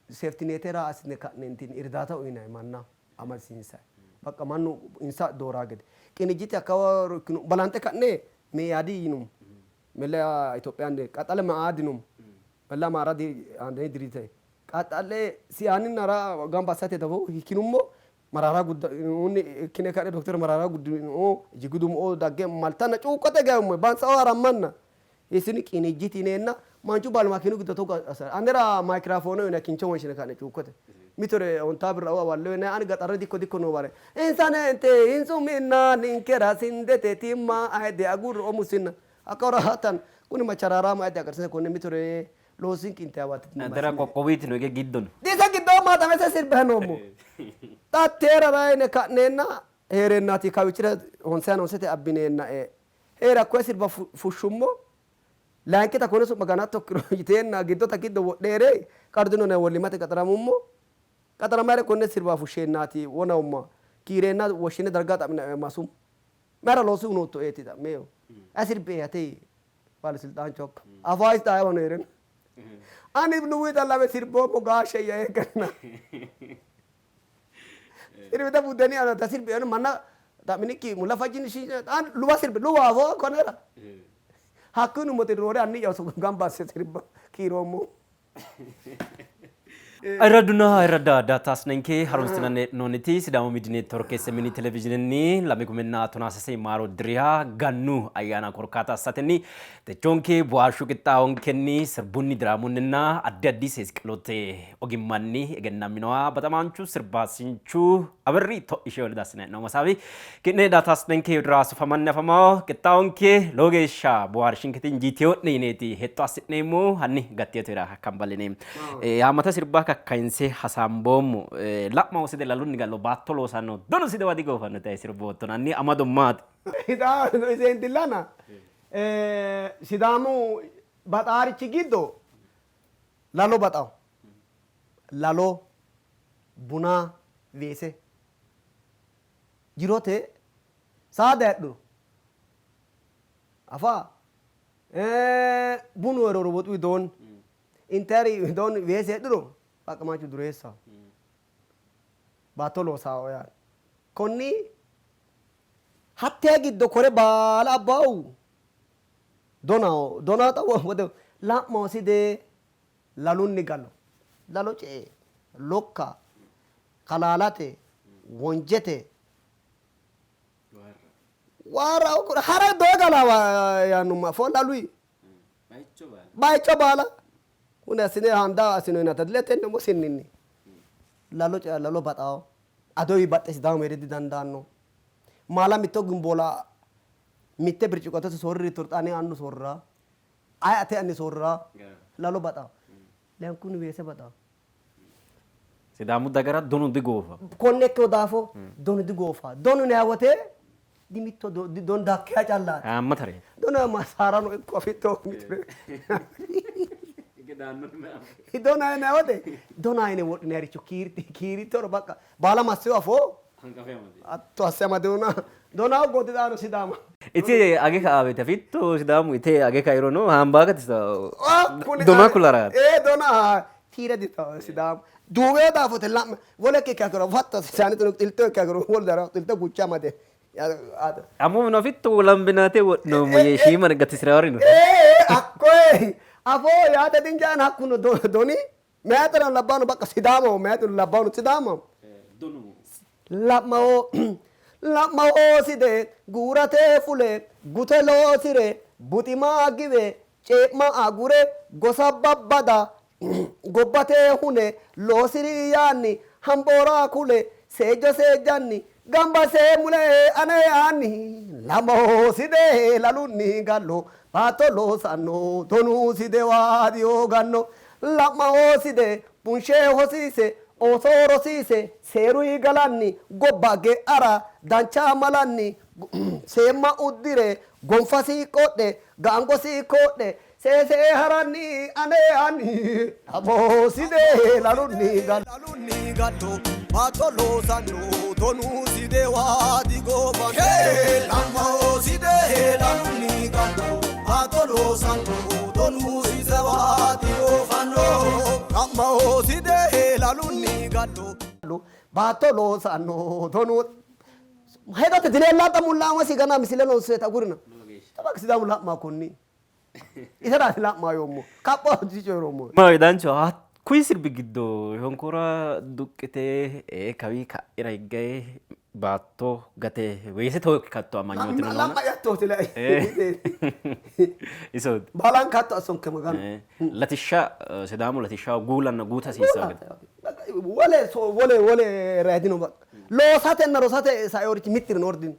seeftineetera assine ka'neentinni irdaata uyinanni manna amadisiinsanni. Baqqa mannu insa dooraa gede. Qinijjite hakkawaro ikkino balanxe ka'ne Meyaadi yinummo. Mella Itophiya qaxxale Meaad yinummo. Mella Amaara andeni dirijite. Qaxxale siyaaninna gamba assate dafo hikkinummo Maraara Guddinunni ikkine ka'ne Dokter Maraara Guddinu Jigudumo dagge maltanna cuukkote gayummo bantsao harammanna isini qinijjiti yineenna manchu baalu makiinu giddo togo assa anera maykirafoone uyine kincho wonshine ka'ne cuukkote mitore ontaa birra awalle uyine ani gaxarre dikko dikko noo bare insanente hinsuminna ninkera sindete timma ayidde agurro mussinna hakka wora hattan kuni macharaaraamu ayidde agarsine konne mitore loosinki inte Dera qoqqowiitino hige giddo no. Dise giddo maaxamese sirbayi noommo. Xa teera rayine ka'neenna hee'reennaati kawiichira honsayi honsete abbineennae hee're hakkoye sirba fushshummo. Layinkita konne su'ma ganattokkiro yiteenna giddota giddo wodhe hee're qarduno nayi wollimmate qaxaramummo. Qaxarama hee're konne sirba fushsheennaati wonawumma kiireenna woshshine darga xa'minae masummo. Mayira loosu hunoottoeeti xa'miehu. Ayi sirbi ate baalesilxaancho hakka. Afaa isi xaa ayeewano hee'reno. Ani luwita lame sirboommo gaashshe yee ganna. Sirbita buddeni ana ta sirbi ana manna xa'minikki mulla fajjini shi an luwa sirbi luwa afoo konera. Hakkuno mote roore anni'ya gamba asse sirba kiiroommo. Ayirradunna ayirradda daataasnenke harunsinanni hee'noonniti Sidaamu Miidi Neetworke SMN Televizhiinenni 2016 maaro diriha gannu ayyaana korkaata assatenni techonke boohaarshu qixxaawonkenni sirbunni diraamunninna addi addi seesiqalote ogimmanni egennaminoha baxamaanchu sirbaasinchu Aberri To'ishe ledo assinanni hee'noommo hasaawi ki'ne daataasnenke widira sufamanni afamawo qixxaawonke lowo geeshsha boohaarshinketi injiitino'ne yineeti hexxo assi'neemmo. Hanni gattiyotoira hakkamballine haammata sirba kakkayinse hasaamboommo. La'ma side lalunni gallo baatto loosanno donu sidewa digoofanno tayi sirboottona hanni amado maati? Iseentillana Sidaamu baxaarichi giddo lalo baxawo. Lalo, buna, weese. Jirote saada heedhuro afa bunu hee'roro woxu widoonni intayiri widoonni weese heedhuro baqa manchu dureessaho. Baatto loosaho yaate. Konni hattee giddo kore baala abbaahu donaho. Dona xa wote la'maho side lalunni galo, lalo ce''e, lokka, kalaalate, wonjete, waarra hara doye galawa yaannumma afoo laluyi bayicho baala kuni assine handa assinoyinata diletenne umo sinninni lalo cea lalo baxawo adoyi baxxe Sidaamu heere didandaanno. Maala mitto gimboola mitte birciqqote soorriri turxaani annu soorra aye ate anni soorra lalo baxawo lenkunni weese baxawo. Sidaamu dagara donu digoofa. Konne ikkino daafo donu digoofa. Donu yinanni wote dimitto donu dakkeya callaati. Haammatare. Donu masaarano ikko afitto mitore. Dona yinanni wote dona yine wodhinanniricho kiirittoro baqqa baala masseyo afoo hatto asse amadinona donaho godidaano Sidaama. Ite age ka'aawete afitto Sidaamu ite age kairono haambaa gatisa dona kularaati. Ee dona tiire dita Sidaamu. Duuweyo daafote la'me wole ikke ikkiro fatta saani xinu xilto ikke ikkiro wolu dara xilto gucha amade. Ammo no afitto wolambinate wodhinoommo yee shiima gatisiraarino. Ee hakkoye afoo yaate dinjaan hakkuno doni meyaateno labbaano bakka Sidaamaho meyaateno labbaano Sidaamaho. La'maho la'maho side guurate fule gute loosire buxima giwe cee'ma agure gosa babbada gobbate hune loosiri yaanni hamboora kule seejjo seejjanni gamba see mule ane yaanni la'maho side lalunni gallo baatto loosanno donu sidewa dihooganno la'maho side bunshe hosiise ooso rosiise seeruyi galanni gobba ge'ara dancha malanni seemma uddire gonfasi qodhe gaangosi koodhe seese haranni ane yaanni la'maho side lalunni gallo. Lalunni gallo baatto loosanno donu sidewa digoofanno. La'maho side lalunni gallo baatto loosanno donu sidewa digoofanno. La'maho side lalunni gallo baatto loosanno donu hedote dileellaata mulla amasi gana misile loonseeta agurina. Tabak Sidaamu la'ma konni iseraati la'ma yoommo kapho dicoyiroommo. Maahoyye danchaho hakkuyi sirbi giddo shonkora duqqite kawi ka'ira higge baatto gate weese tookki amanyootino noona. La'ma yattooti lai. Isooti. Baalanka hatto assonke Maganu. Latishsha Sidaamu latishshaho guulanna guuta hasiissanno gede. Wole wole wole raydino baqqa. Loosatenna rosate saiorichi mittirino ordino.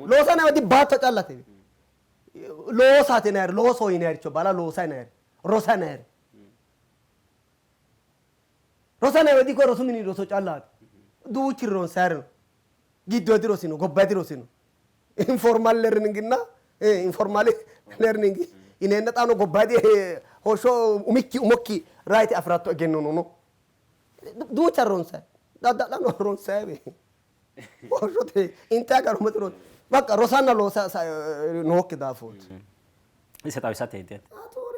Loosa yinanni baatto callate. Loosate yinayiri loosoho yinayiricho baala loosa yinayiri rosa yinayiri. Rosa yinayiri dikko rosu mini roso callaati. Duuchiri ronsayiri no. Giddoyidi rosi no, gobbayidi rosi no. Informal learning nna informal learning yineenna xaano gobbayidi hoshsho umikki umokki right afi'ratto egennono no. Duucha ronsayi. Dadda'lano ronsayiwe. Hoshshote intayi garumate ronsayi. Bakka rosanna loosa nookki daafooti. Ise xawisateeti.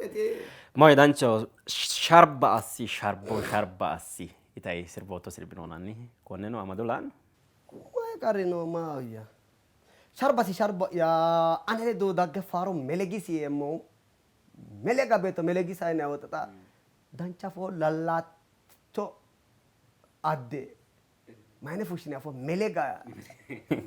Konneeti. Mooy danchaho sharba assi sharbo sharba assi yitayi sirbootto sirbi noonanni konneno amado la'no. Mayi qarri no maahoyya. Sharbasi sharbo'ya ane ledo dagge faaro melegisi yeemmohu melega beetto melegisa yinanni woyte xa dancha afoo lallaatto adde mayine fushshine afoo melega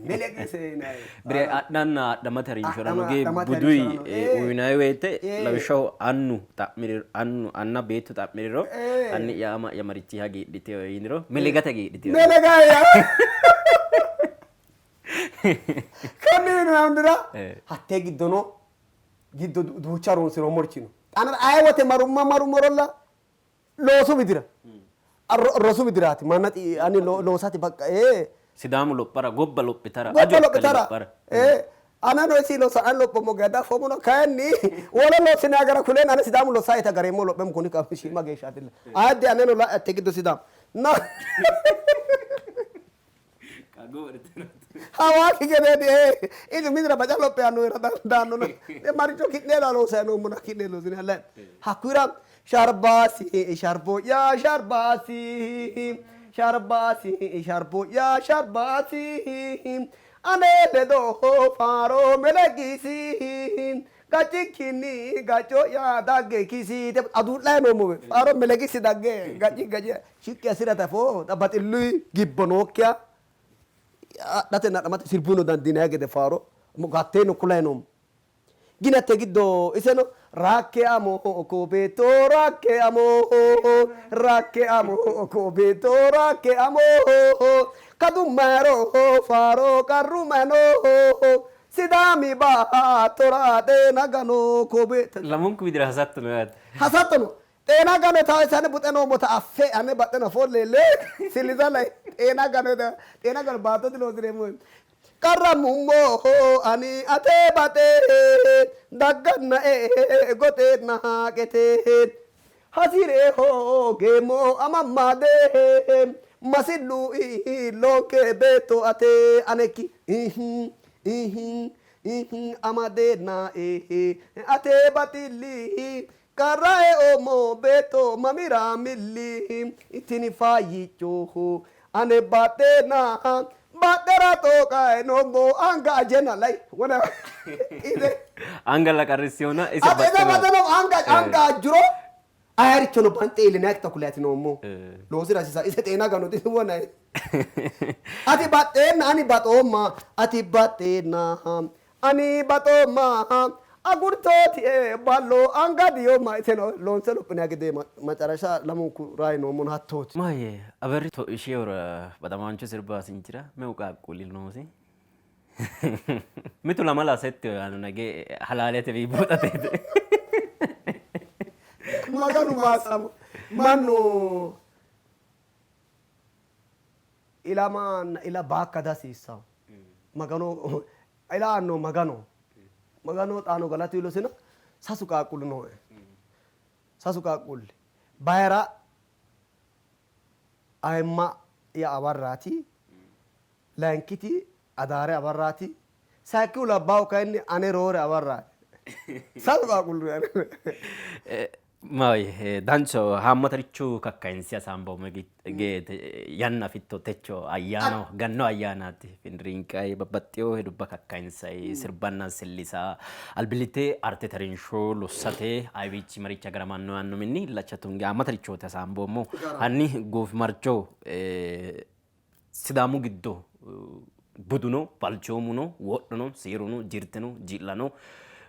melegise yinanni. Bire adhanna adhamate harinshorano Adhama gee adhamate buduyi harinshorano ee uyinanni woyte ee lawishshaho annu xa'miriro annu anna beettu xa'miriro ee anni'ya ama'ya marichi hagiidhiteyo yiniro ee melegate hagiidhiteyo. melega yaa Konni roundira hattee giddono giddo duucha horoonsi'roommorichi no. Xaanara aye wote marumma marummorolla loosu widira rosu widiraati manna ani loosate baqqa ee Sidaamu lophara gobba lophitara gobba ajo akkali lophitara lophara. ee anano isi losa an lophoommo gede afoommona kayinni wole loosine agara kuleen ane Sidaamu lossa ita gareemmo lopheemmo kuni ka shiima geeshshaatilla ayadde aneno la'e hatte giddo Sidaamu na Hawaasi gedeeti ee isi umisira baca lophe yaannohera dandaannona maricho ki'nera loosayi noommona ki'ne loosine halla hakkuyira sharbaasi sharbo'ya sharbaasi sharbaasi sharbo'ya sharbaasi ane ledo faaro melegisi Gacikkinni gacco'ya dagge kisiite aduu'layi noommowe faaro melegisi dagge gaci gaci shiqqi assi'rate afoo xa baxilluyi gibbo nookkiha adhatenna adhamate sirbuno dandiinanni gede faaro hatteeno kulayi noommo. Gini hatte giddo iseno rakke amo ko beetto rakke amo rakke amo ko beetto rakke amo kadummayro faaro qarru mayno Sidaami baattora xeena gano ko beetto. Lamunku widira hasatto no yaate. Hasatto no. Xeena gano yitawo ane buxe noommota affe ane baxxe no afoo leelle silisa lai xeena gano yitawo xeena gano baatto diloosireemmo. Qarramummo ani ate baxe daggannae goxeenna qete hasi're hoogeemmo amammade masillu iillonke beetto ate anekki amadeennae ate baxilli Qarra eoommo beetto mamira milli tini faayyicho ane baxxeenna badhera xooqayi noommo anga ajenna lai wona ise Angalla qarrissihona ise ate ise baxxino. baxxeno anga anga ajjuro ayarichono banxe iillinayikita kuleeti noommo loosira hasiisa ise xeena ganoti wona ati baxxeenna ani baxoomma ati baxxeenna Ani baxoomma agurtootie ballo anga diyoomma iseno loonse lophinanni gede macarasha lamunku rayi noommona hattooti. Maahoyye Aberri Toishehura baxamaanchu sirbaasinchira meu qaaqquulli noosi? Mitu lamala setteho yaanno nage halaalete buuxateeti. Maganu maassamo mannu ilamanna ila baakka dihasiissanno. Magano ila aanno Magano Magano xaano galatu iilosina sasu qaaqquulli nooe. Sasu qaaqquulli bayira ayimma'ya Abarraati, layinkiti Adaare Abarraati, sayikkihu labbaahu kayinni ane Roore Abarraati. Sasu qaaqquulli nooe. Maahoyye danchaho haammataricho kakkayinse hasaamboommo geete yanna afitto techo ayyaanaho gannu ayyaanaati findirinqayi babbaxxewo hedubba kakkayinsayi sirbanna sillisa albillitte artete harinsho lossate ayiwiichi marichi agaramanno yaanno minni illacha tunge haammatarichooti hasaamboommo. Hanni goofimarcho Sidaamu giddo buduno, balchoomuno, wodhono, seeruno, jirteno, ji'lano,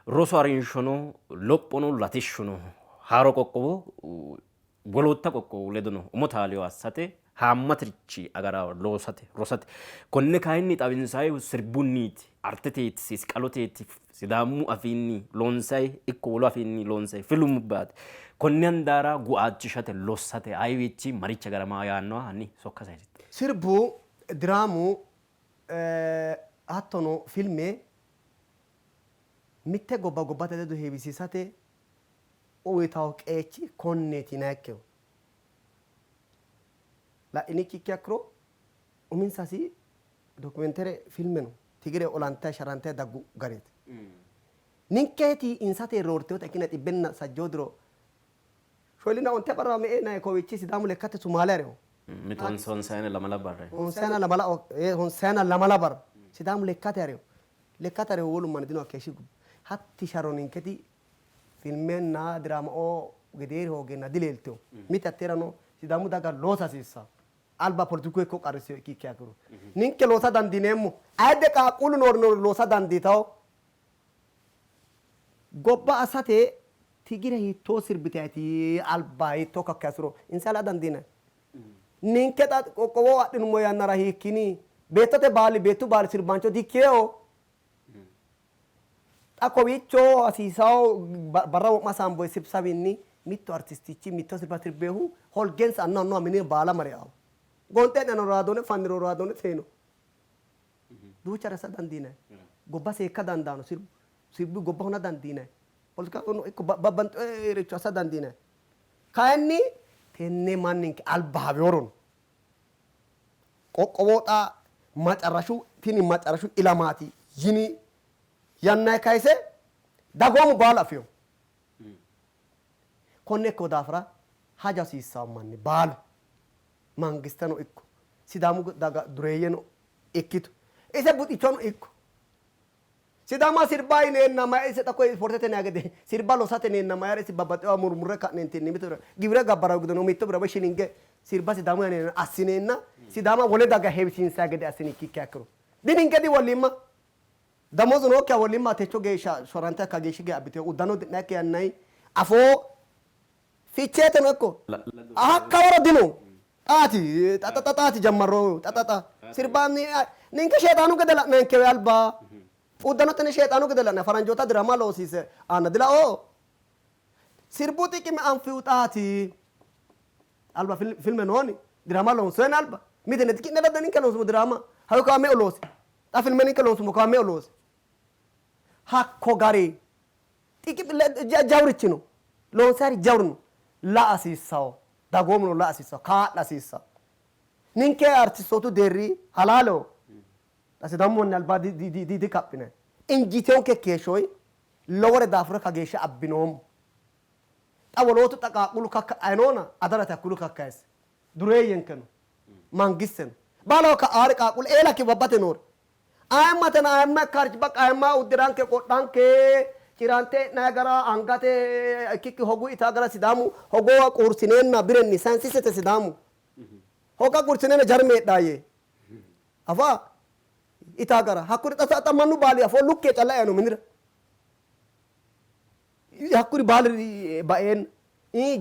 rosu harinshono, lophono, latishshuno haaro qoqqowo wolootta qoqqowu ledono umo taaliyo assate haammatirichi agara loosate, rosate. Konne kayinni xawinsayihu sirbunniiti, arteteeti, seesiqaloteeti, Sidaamu afiinni loonsayi ikko wolu afiinni loonsayi filmubbaati. Konne handaara gu'aachishate, lossate ayiwiichi marichi agaramawo yaannoha hanni sokka sayisitto. Sirbu, diraamu hattono filme mitte gobba gobbate ledo heewisiisate uyitawo qeechi konneeti yinayikkiho. La'iniikki ikkiha ikkiro uminsasi dokumentere filme no. Tigire olantayi sharrantayi daggu gareeti. Ninkeeti insate roorteota ikkina xibbenna sajjoo diro shoolina onte barra me'e nayi kowiichi Sidaamu lekkate Sumaale harino. Mitu honsayina lamala barra. Honsayina lamala honsayina lamala barra Sidaamu lekkate harino. Lekkate harino wolu manni dino hakkeeshshi hatti sharro ninketi filmenna diraamaoo gedeeri hoogeenna dileeltino. Mite hatteerano Sidaamu daga loosa hasiissanno. Alba poletiku ikko qarrisino ikki ikkiha ikkiro ninke loosa dandiineemmo. Ayidde qaaqquullu noori noori loosa dandiitawo. Gobba assate Tigire hiittoo sirbitayti alba hiittoo kakkayisuro insa la dandiinanni. Ninke xa qoqqowo adhinummo yannara hiikkini beettote baali beettu baali sirbaancho dikkeo. Xa kowiicho hasiisawo barra wo'ma saamboy sibsawinni mittu artistichi mitto sirba sirbeehu holgensa annu annuwa mine baala mare awo. Gonxe'neno raadoone fanniro raadoone seeno. Duuchare assa dandiinanni. Gobba seekka dandaano sirbu. Sirbu gobba huna dandiinanni. Poletikahono ikko babbaxxinoricho assa dandiinanni. Kayinni tenne manninke alba haweworono qoqqowo xa macarashu tini macarashu ilamaati yini yannanni kayise dagoomu baalu afino. Konne ikkino daafira hajo hasiissanno manni baalu mangisteno ikko Sidaamu daga dureeyyeno ikkito ise buxichono ikko Sidaama sirba yineenna mayi ise xa koye ispoortete yinanni gede sirba losate yineenna mayira isi babbaxxewa murmurre ka'neentinni mito giwire gabbara giddono mitto bira woyi shilinge sirba Sidaamu yineenna assineenna Sidaama wole daga heewisiinsanni gede assini ikkiha ikkiro dininke diwollimma damoozu nookkiha wollimma techo geeshsha shorrante hakka geeshshi geya abbitino uddano udi'nannikki yannanni afoo Ficheeteno ikko hakka waro dino. Xaati xa xa xaati jammarrohu xa xa xa sirbaanni ninke sheexaanu gede la'nankewe alba uddano tenne sheexaanu gede la'na faranjoota dirama loosiise aanna dilao sirbu xiqime anfihu xaati alba filme nooni dirama loonsoyeni alba mite ne ki'ne leddo ninke loonsumo dirama hayo kawa meu loosi xa filme ninke loonsumo kawa meu loosi hakko gari Jawurichi no, loonsayiri jawuri no, la''a hasiissawo, dagoomuno la''a hasiissawo, kaa'la hasiissawo. Ninke artistootu deerri halaaleho, xa Sidaamu manni alba dikaphinanni. Injiitinonke heeshshoyi lowore daafurre kageeshsha abbinoommo. Xa wolootu xa qaaqquullu kakka'anni noona adarate hakkuno kakkayisse. Dureeyyenkeno, mangisteno baalaho ka'aari qaaqquullu eela kiwabbate noori Ayimmatena ayimma ikkaarichi baqqa ayimma uddiranke qodhanke cirante e'nanni gara angate ikkikki hogu itaa gara Sidaamu hogowa quursineenna birenni sayinsisete Sidaamu hoga quursineenna jarme heedhaa yee afa itaa gara hakkuri xa xa mannu baali afoo lukke calla eano minira hakkuri baali baeenna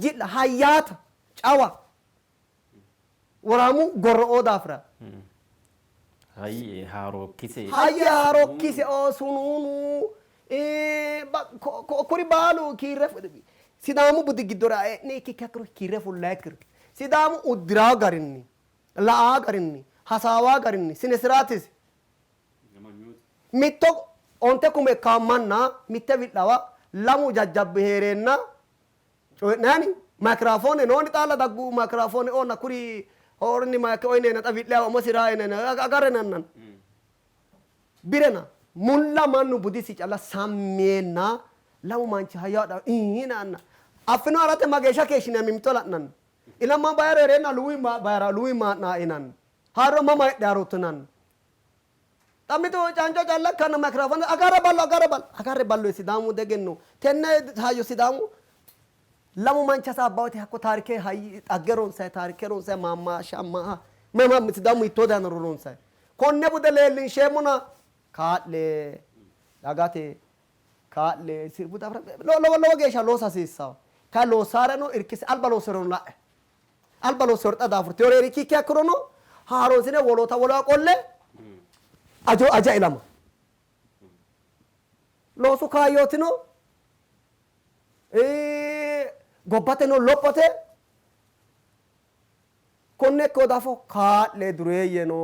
ji'la hayyaata cawa Woraamu gorro'oo daafira. Hayye haarookkise. Hayye haarookkise oo sunuunu kuri baalu kiirre Sidaamu budi giddora e'ne ikkikki hakkiro kiirre fullayikkiro Sidaamu uddiraa garinni la'aa garinni hasaawaa garinni sinesiraatisi mitto onte kume ikkaa manna mitte wi'lawa lamu jajjabbi hee'reenna Coyi'nanni maykirafoone nooni xaalla daggu maykirafoone oonna kuri hoorni mayke oyineena xa wi'liyawa umosi raayinena agarrenannan birena mulla mannu budisi calla sammiyeenna lamu manchi hayyaadha iinanna affino harate mageeshsha keeshshinanni mimmito la'nanni ilama bayira hee'reenna luwi bayira luwi maa'na inanni haaro mama heedhe harootinanni xa mitu canco calla ikkanna maykirafoone agarre ballo agarre ballo agarre ballo Sidaamu degenno tenne hayyo Sidaamu lamu manchi hasaabba wote hakko taarike hayyi xagge ronsay taarike ronsay maammaashsha ammaa mama Sidaamu hiittoo daynoro ronsay konne bude leellinsheemmona kaa'le dagate kaa'le sirbu daafira lowo lowo geeshsha loosa hasiissawo kayi loossaareno irkise alba loossirono la'e Alba loossinohu xa daafurtinori hee'ri ikkiha ikkirono haaroonsine woloota wolewa qolle ajo aja ilama loosu kaayyootino gobbateno lophote konne ikkino daafo kaa'le dureeyyeno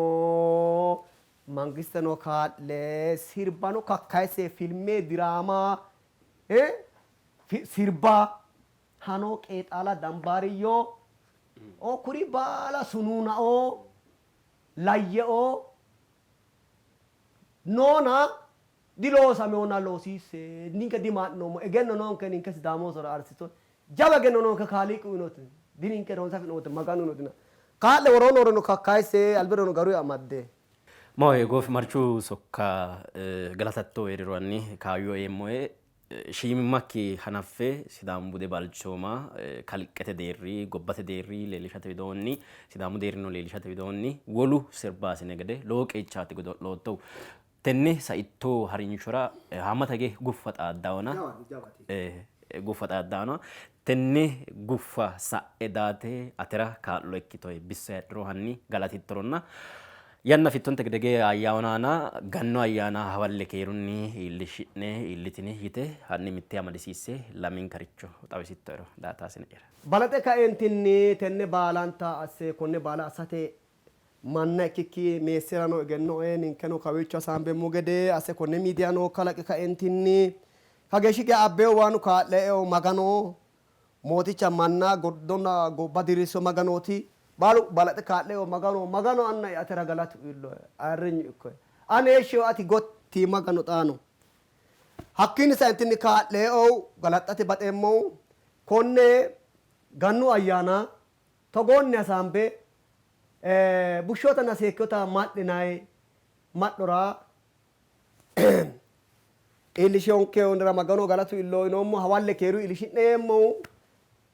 mangisteno kaa'le sirbano kakkayisse filme diraama sirba Hano, Qeexaala, Dambaariyyo, o kuri baala sunuunao, layyeo, noona Diloosameona loosiisse ninke dimaa'noommo egenno noonke ninke Sidaamu oosora arsiso jawa egenno noonke Kaaliiqi uyinoti dininke ronse afi'noommote Maganu uyinotina kaa'le woroo nooreno kakkayisse albirono garuyi amadde. Maahoyye goofimarchu sokka galatatto hee'riro hanni kaayyo eemmohe. Shiimimmakki hanaffe Sidaamu bude balchooma kalqete deerri, gobbate deerri leellishate widoonni, Sidaamu deerrino leellishate widoonni wolu sirbaasine gede lowo qeechaati godo'loottohu. Tenne saitto harinshora haammata hige guffa xaaddawona, guffa xaaddawona tenne guffa sa'e daate atera kaa'lo ikkitohe bissa heedhuro hanni galatittoronna yanna fittonte gede gee ayyaanaana gannu ayyaana hawalle keerunni iillishi'ne iillitini yite hanni mitte amadisiisse laminkaricho xawisittoero daataasine'yara. Balaxe kaeentinni tenne baalanta asse konne baala assate manna ikkikki meessirano egenno ee ninkeno kawiicho hasaambeemmo gede asse konne miidiyano kalaqe kaeentinni kageeshshi geya abbeyo waanu kaa'le''eo Magano Mooticha manna gordonna gobba diriirso Maganooti. Baalu balaxe kaa'le''eo Magano, Magano Anna'ya atera galatu iillohe, ayirrinyu ikkohe. Ane heeshsho'ya ati gotti Magano xaano. Hakkiinni saentinni kaa'le''eo galaxxate baxeemmohu konne Gannu ayyaana togoonni hasaambe bushshootanna seekkinota ma'linanni ma'nora iillishinonkehura Maganoho galatu iillo yinoommo. Hawalle keeru iillishi'ne yeemmohu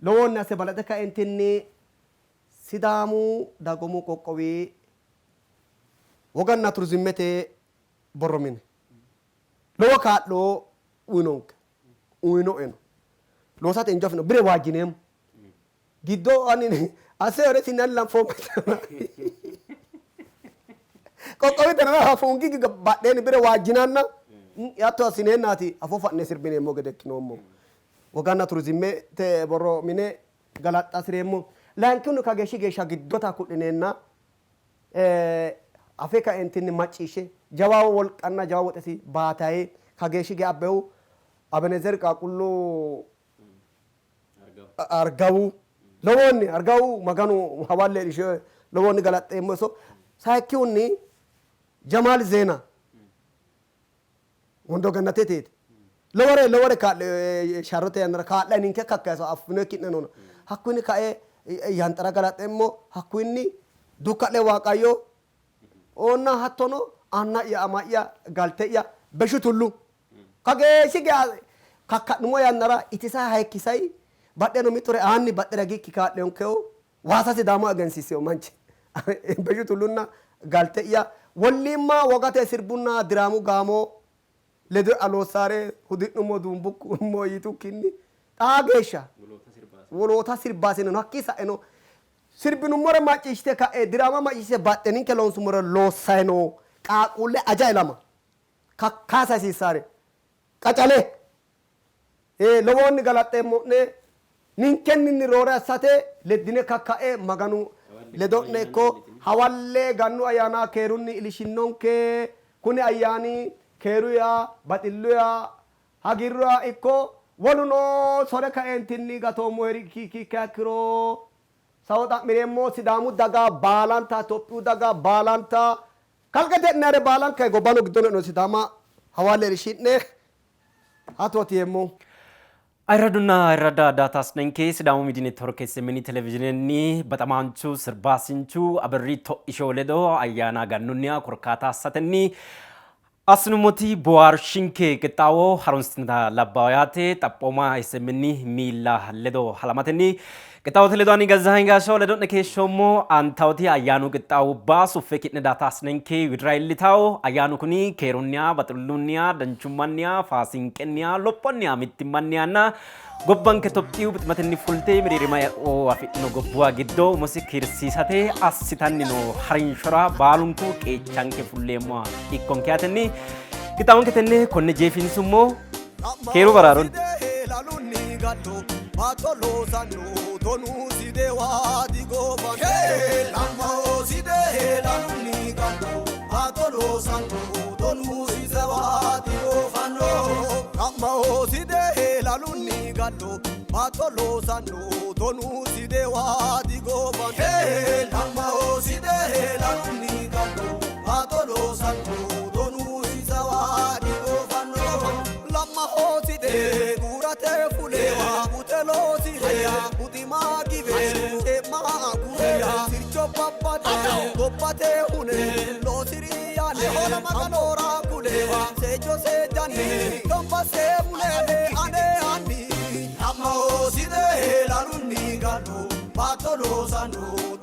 lowohunni asse balaxe kaentinni Sidaamu dagoomu qoqqowi woganna turizimete borro mine lowo kaa'lo uyinonke, uyinoeno. Loosate injo afi'no bire waajjineemmo. Giddo ani asse yore sinna lanfoommo. Qoqqowi tana fungi badheenni bire waajjinanna hatto assineennaati afoo fa'ne sirbineemmo gede ikkinoommo. Woganna turizimete borro mine galaxxa hasi'reemmo. Layinkihunni kageeshshi geeshsha giddota ku'lineenna afe kaentinni macciishshe jawa wolqanna jawa woxesi baataye kageeshshi geya abbehu Abenezer qaaqquullu Argawu lowohunni Argawu Maganu hawalle iillishe lowohunni galaxxeemmo iso. Sayikkihunni Jamaal Zeena Wondo Gannateteeti. Lowore lowore kaa'le sharrote yannara kaa'layi ninke kakkayiso affino ki'neno. Hakkunni kae yanxara galaxxeemmo. Hakkunni Dukka'le Waaqayyo oonna hattono anna'ya ama'ya galte'ya Beshu Tullu Kageeshshi geya kakka'nummo yannara itisay hayikkisay badheno mittore aanni badhera higikki kaa'linonkehu waasa Sidaama egensiisino manchi Beshu Tullunna galte'ya wolliimma wogate sirbunna diraamu gaamo ledo'ya loossaare hudi'nummo duumbukkummo yitukkinni xaa geeshsha woloota sirbaasineno hakkii sa'eno sirbinummore macciishshite ka'e diraama macciishshite baxxe ninke loonsummore loossay noo qaaqquulle aja ilama kakkaysa hasiissaare qacale ee lowohunni galaxxeemmo'ne, ninkenninni roore assate leddine kakka'e Maganu ledo'ne ikko. Hawalle Gannu ayyaana keerunni ilishinnonke, kuni ayyaani keeruya, baxilluya, hagiirruya ikko. Woluno sore kaeentinni gatoommoheri ikkiha ikkiro sao xa'mireemmo. Sidaamu daga baalanta, Itophiyu daga baalanta Kalqete e'nayire baalanka gobbano giddono e'no Sidaama hawalle irshi'ne hattooti yeemmo. Ayirradunna ayirradda daataasnenke Sidaamu Miidiy Network SMN televizhiinenni baxamaanchu sirbaasinchu Aberri To'isho ledo ayyaana gannunniha korkaata assatenni assinummoti boohaarshinke qixxaawo harunsitinota labbawo yaate xaphooma SMN miilla ledo halamatenni Qixxaawote ledo ani Gazzahany Gaashaw ledo'ne keeshshoommo. Antawoti ayyaanu qixxaawubba suffe ki'ne daataasnenke widira iillitawo. Ayyaanu kuni keerunniha, baxillunniha, danchummanniha, faasinqenniha, lophonniha, mittimmannihanna gobbanke Tophiyu buximatenni fulte mereerima eo afidhino gobbuwa giddo umose kiirsiisate assitanni noo harinshora baalunku qeechanke fulleemmoha ikkonke yaatenni qixxaawonke tenne konne jeefinsummo. Keeru baraarun. Baatto loosanno tonu sidewa digofanno. Lammo side lalunni gallo baatto loosanno tonu sidewa digofanno. Lammo side lalunni gallo baatto loosanno tonu sidewa digofanno. Lammo side lalunni gallo baatto loosanno tonu sidewa digofanno. Saadate hune loosiri yaane amboora kule seejjo seejjanni gamba seemule ane anni amma oosite lalunni gallu baatto loosanno.